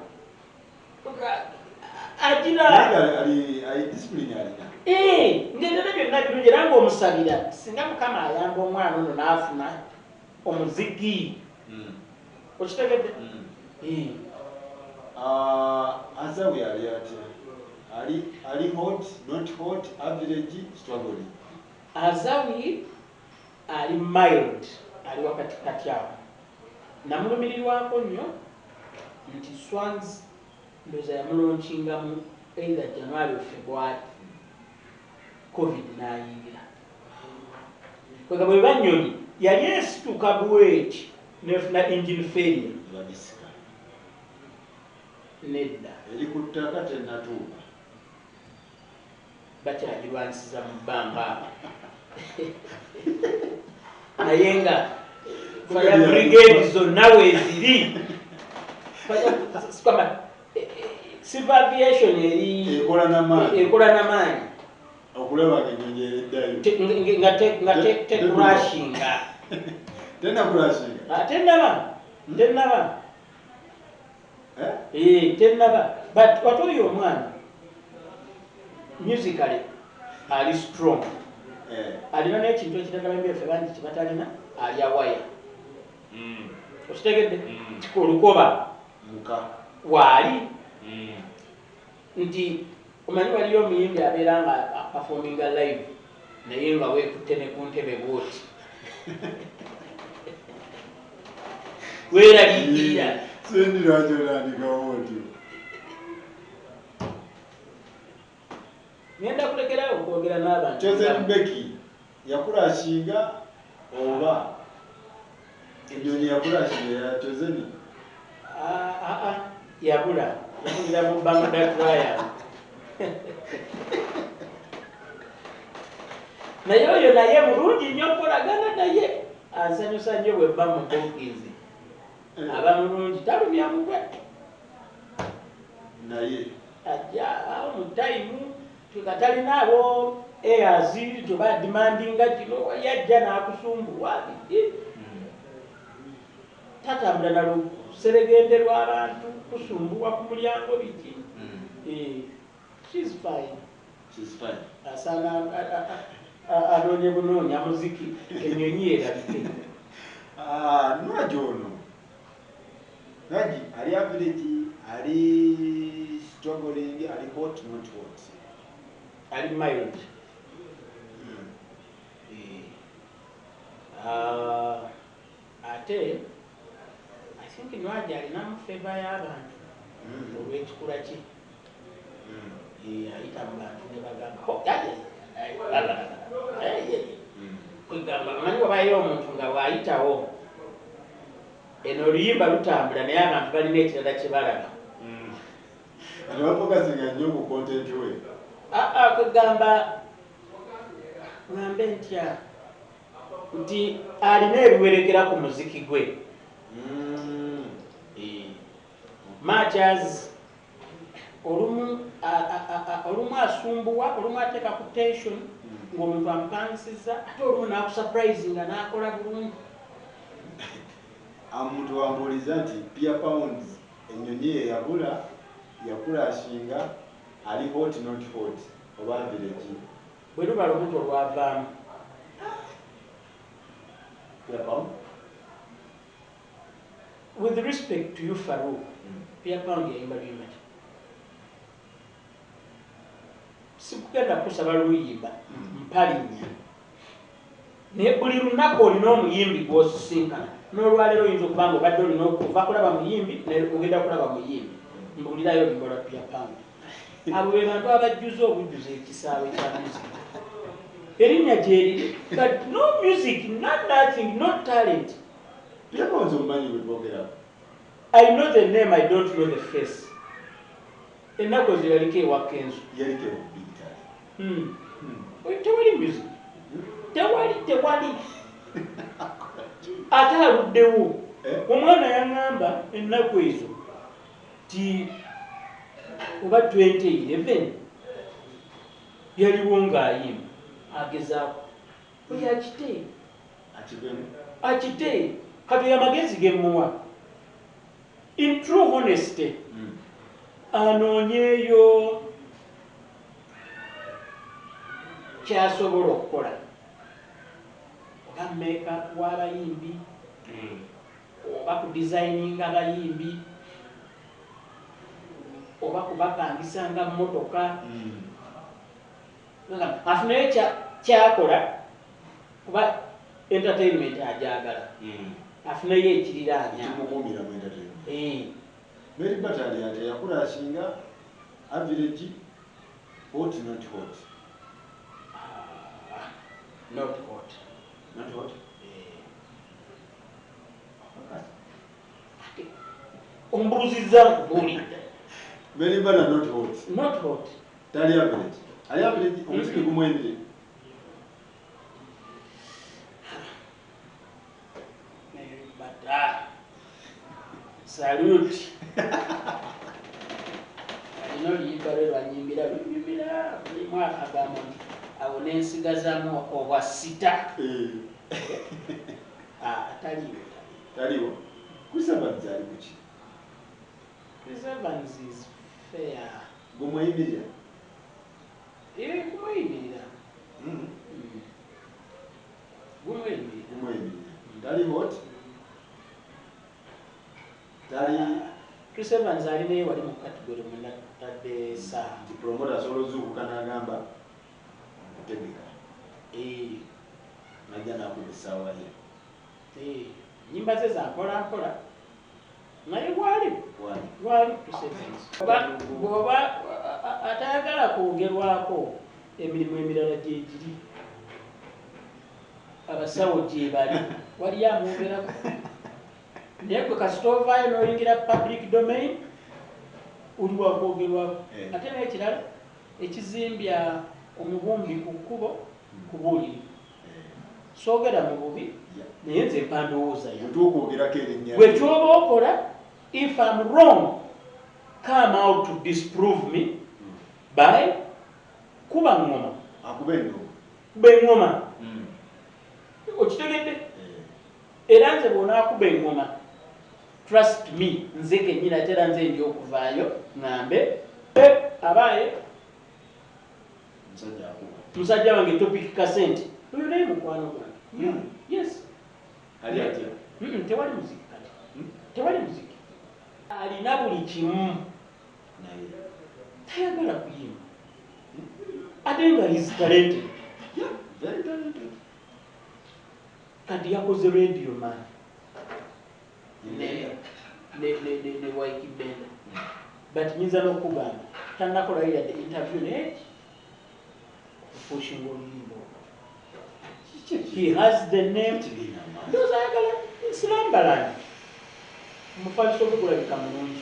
Agira discipline alina. Ng'ebyo byonna birungi, era ng'omusabira singa Mukama ayamba omwana ono n'afuna omuziki. Okitegedde? Azawi ali atya? Ali hot, not hot, average, struggling? Azawi ali mild, ali wakatikati awo. Namulumirirwako nnyo nti Swangz ndowooza yamulaunchingamu either January or February, COVID n'ayingira. Kwega bwe bannyonyi yali esituka bweti nefuna engine failure. Bagisika. Nedda. Eri ku ttaka tennatuuka. Bakyagirwanisiza mu bbanga awo. Naye nga Fire brigade zonna weeziri. Civil aviation eri ekola n'amaanyi. Ekola n'amaanyi. Okulaba ng'ennyonyi ereddayo. Nga tecrashinga. Tenna crashinga. Tennaba. Tennaba. Eh? Tennaba. But wati oyo omwana musically ali strong. Alina n'ekintu ekirala bayimbi bangi kyebatalina, alya waya. Okitegedde? Olukoba muka waali nti omanyi waliyo omuyimbi abeera nga aperforminga live naye nga weekutte ne ku ntebe bwoti weeraliikirira. Sendi lwaki otandikawo otyo? Ngenda kulekerawo okwogera n'abantu. Chosen Becky yacrashinga oba ennyonyi yacrashinga ya Chosen? Yabula, yabulira mu Bermuda Triangle. Naye oyo naye mulungi nnyo okolagana naye, ansanyusa nnyo bwe mba mu bookings. Aba mulungi, talumya mutwe. Naye ajja awo mu time nga talina abo airs toba demandinga kino, yajja n'akusumbuwa biki. Tatambula na luseregende lw'abantu kusumbuwa ku mulyango biki. She's fine. She's fine. Asaana anoonye bunoonya muziki ennyonyi erabike. Nwagi ono, Nwagi ali average, ali struggling, ali hot, not hot? Ali mild. Ate I think Nwagi alinamu favour y'abantu olw'ekikula kye. Ayita mu bantu ne bagamba kwegamba omanyi wabayo omuntu nga bw'ayitawo eno oluyimba lutambula naye abantu balina ekirala kye balaba. Ate bafocusinga nnyo ku content we. Kwegamba ngambe ntya nti alina ebiwerekera ku muziki gwe. Much as olumu asumbuwa, olumu ateeka ku tension ng'omuntu amupangisizza, ate olumu n'akusurprisinga n'akola bulungi. Omuntu wambuuliza nti Pia Pounds ennyonyi ye yabula, yacrashinga, ali hot, not hot, oba average? Bwe luba lubuto lwavaamu. Pia Pound? With respect to you, Farouk, Pia Pound yayimba luyimba ki? Sikugenda kusaba luyimba, mpalinnya. Naye buli lunaku olina omuyimbi gw'osisinkana. N'olwaleero oyinza okuba nga obadde olina okuva kulaba muyimbi naye ogenda kulaba muyimbi. Mbuulirayo oluyimba lwa Pia Pound. Abo be bantu abajjuza obujjuza ekisaawe kya music. Erinnya gyeriri, but no music, no nothing, no talent. Pia Pound omumanyi bwe twogerako? I know the name, I don't know the face. Ennaku ezo yaliko ewa Kenzo. Yaliko ewa Big Time. Tewali music. Tewali, tewali. Ate aluddewo. Omwana yaŋŋamba ennaku ezo ti oba 2011 yaliwo ng'ayimba agezaako. Oyo akite. Akite. Kati amagezi ge mmuwa. In true honesty, anoonyeeyo kyasobola okukola. Oba makeup w'abayimbi, oba kudesigninga abayimbi, oba kubapangisanga mmotoka. Afuneyo kyakola kuba entertainment agyagala. Afuneyo ekiriraanya. Ekimukuumira mu entertainment. Mary Batali ate yacrashinga, average, hot, not hot? Not hot. Not hot? Ate ombuuzizza nkubuulidde. Mary Batali not hot. Not hot. Tali average. Ali average, omuziki gumwendere. Mary Salute. Alina oluyimba lwe lwanyimbira, lunnyumira buli mwaka. Gamba nti awo nensigazamu obwa sita. Ah, ataliiwo. Taliwo. Chris Evans ali kuki? Chris Evans is fair. Gumweyimirira? Eh, kumweyimirira. Gumweyimirira. Gumweyimirira. Tali hot, tali. Chris Evans ali naye wali mu category mwenda tadde saa. Nti promoter asobola ozuukuka n'agamba nkutegeka, najja nakuba essaawa ye. Eh, nyimba ze za mpola mpola, naye bwali. Wali. Lwali Chris Evans. Bw'oba atayagala kwogerwako, emirimu emirala gyegiri, abasawo gye bali, waliyo amwogerako, naye gwe kasita ovaayo n'oyingira public domain, oli wakwogerwako. Ate n'ekirala ekizimbya omubumbi ku kkubo kubuulirira. Soogera mu bubi, naye nze mpa ndowooza yange. Bwe erinnya. Gwe kyoba okola, if I'm wrong, come out to disprove me by kuba ngoma. Akuba endongo. Kuba eŋŋoma, okitegedde? Era nze bw'onaakuba eŋŋoma, trust me, nze kennyini ate era nze ndi okuvaayo ŋŋambe, "Eh, abaaye." Musajja akuba. Musajja wange Topic Kasente oyo naye mukwano gwange. Yes. Ali atya? Tewali muziki kati. Hmm? Tewali muziki, alina buli kimu. Naye tayagala kuyimba, ate nga is talented. Yeah, very talented. Kati yakoze Radio Man ne Ykee Benda, but nyinza n'okugamba tannakolayo yadde interview naye okupushinga oluyimba olwo. He has the name. Kigenda maaso. Ndowooza ayagala Slumberland, omufaliso gwe gulabika mulungi.